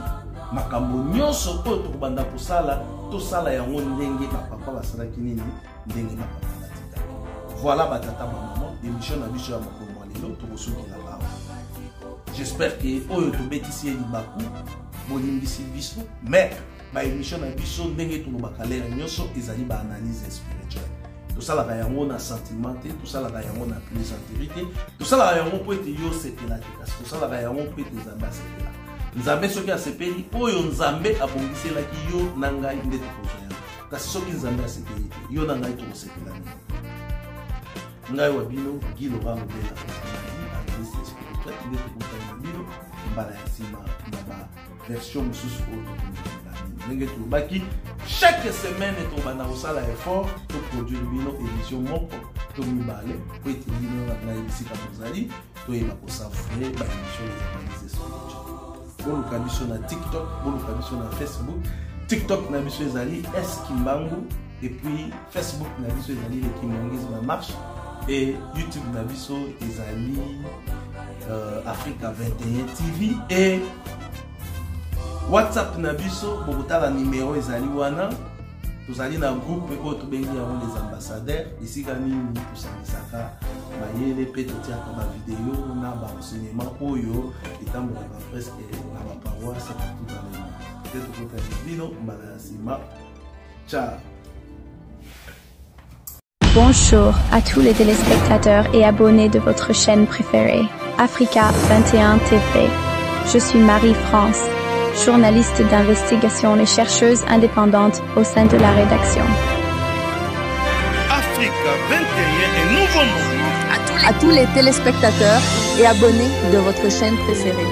makambo nyonso oyo tokobanda kosala, tosala yango ndenge bapapa basalaki nini, ndenge bapapa batikaki. Voilà batata bamama, émission na biso ya mokolo mwa lelo tokosukela awa. J'espère que oyo tobetisi ye libaku bolimbisi biso, mais ba émission na biso ndenge tolobaka lere nyonso ezali ba analyse spirituelle. Tosalaka yango na sentiment te, tosalaka yango na plaisanterie te, tosalaka yango mpo ete yo osepela te, kasi tosalaka yango mpo ete Nzambe asepela. Nzambe soki asepeli, oyo Nzambe abongiselaki yo na ngai nde tokozwa yango. Kasi soki Nzambe asepeli te, yo na ngai tokosepela nini? Ngai wa bino Guy Laurent Lobela, analyste spirituel, nde tokutani na bino mbala ya nsima na ba version mosusu oyo tokomela bino. Ndenge tolobaki, chaque semaine tobanda kosala effort toproduire bino émission moko to mibale po ete bino na ngai bisika bozali toyeba kosavoure ba émission les analyses spirituelles. Boluka biso na TikTok, boluka biso na Facebook. TikTok na biso ezali S Kimbangu, et puis Facebook na biso ezali le Kimbanguisme en marche, et YouTube na biso ezali Africa 21 TV, et WhatsApp na biso bokotala numéro ezali wana. Tozali na groupe oyo tobengi yango les ambassadeurs, esika nini tosangisaka mayele mpe totiaka ba video na ba enseignement oyo etambolaka presque na ba paroisse partout dans le monde. Te tokotali bino mbala ya nsima. Ciao. Bonjour à tous les téléspectateurs et abonnés de votre chaîne préférée, Africa 21 TV. Je suis Marie-France, journaliste d'investigation et chercheuse indépendante au sein de la rédaction. Africa 21, un nouveau monde. À tous les téléspectateurs et abonnés de votre chaîne préférée,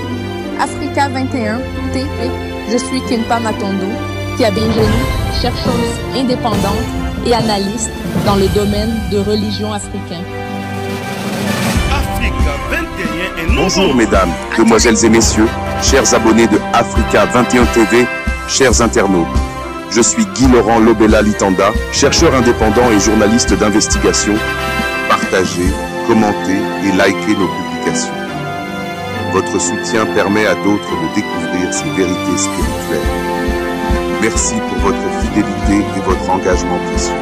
Africa 21 TV. Je suis Kimpa Matondo, qui a bien chercheuse indépendante et analyste dans le domaine de religion africaine. Africa 21, un nouveau Bonjour monde. mesdames, demoiselles et messieurs, chers abonnés de Africa 21 TV, chers internautes. Je suis Guy Laurent Lobela Litanda, chercheur indépendant et journaliste d'investigation. Partagez, commentez et likez nos publications. Votre soutien permet à d'autres de découvrir ces vérités spirituelles. Merci pour votre fidélité et votre engagement précieux.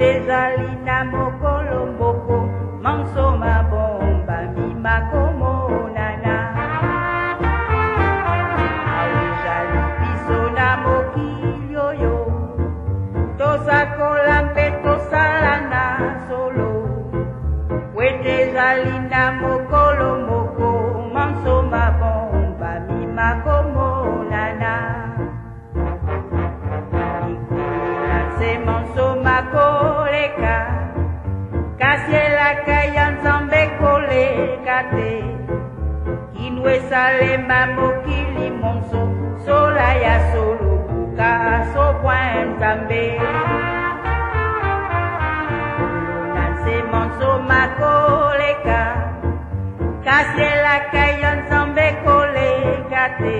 Ezali na mokolo moko manso mabomba mimakomonana. Ezali biso na mokili oyo tosakola mpe tosala na solo. Wete ezali na mokolo moko manso mabomba mimakomonana. Likolo na nse manso makoleka. koleka te. Kino esalema mokili monso sola ya solo buka sobwa Nzambe. Likolo na nse monso makoleka, kasi elaka ya Nzambe koleka te.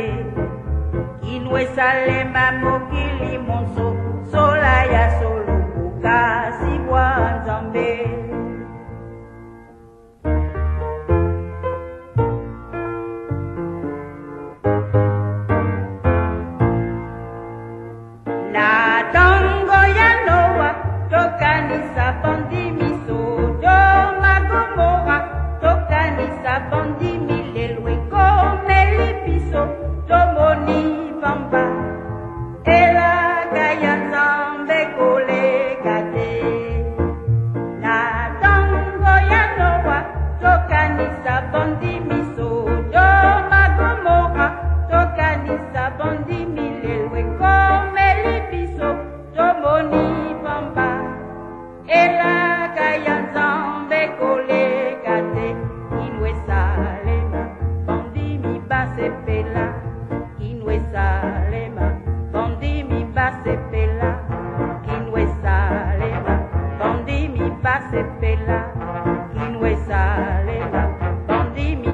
Kino esalema mokili monso sola ya solo buka sibwa Nzambe. Na ntango ya Noa tokanisa bandimi Sodoma Gomora tokanisa bandimi lelo ekomeli biso tomoni pamba elaka ya Nzambe koleka te. Na ntango ya Noa tokanisa bandimi Sodoma Gomora tokanisa bandimi lelo ekomeli biso tomoni pamba elaka ya Nzambe koleka te. Kino esalema bandimi basepela, kino esalema bandimi basepela, kino esalema bandimi basepela.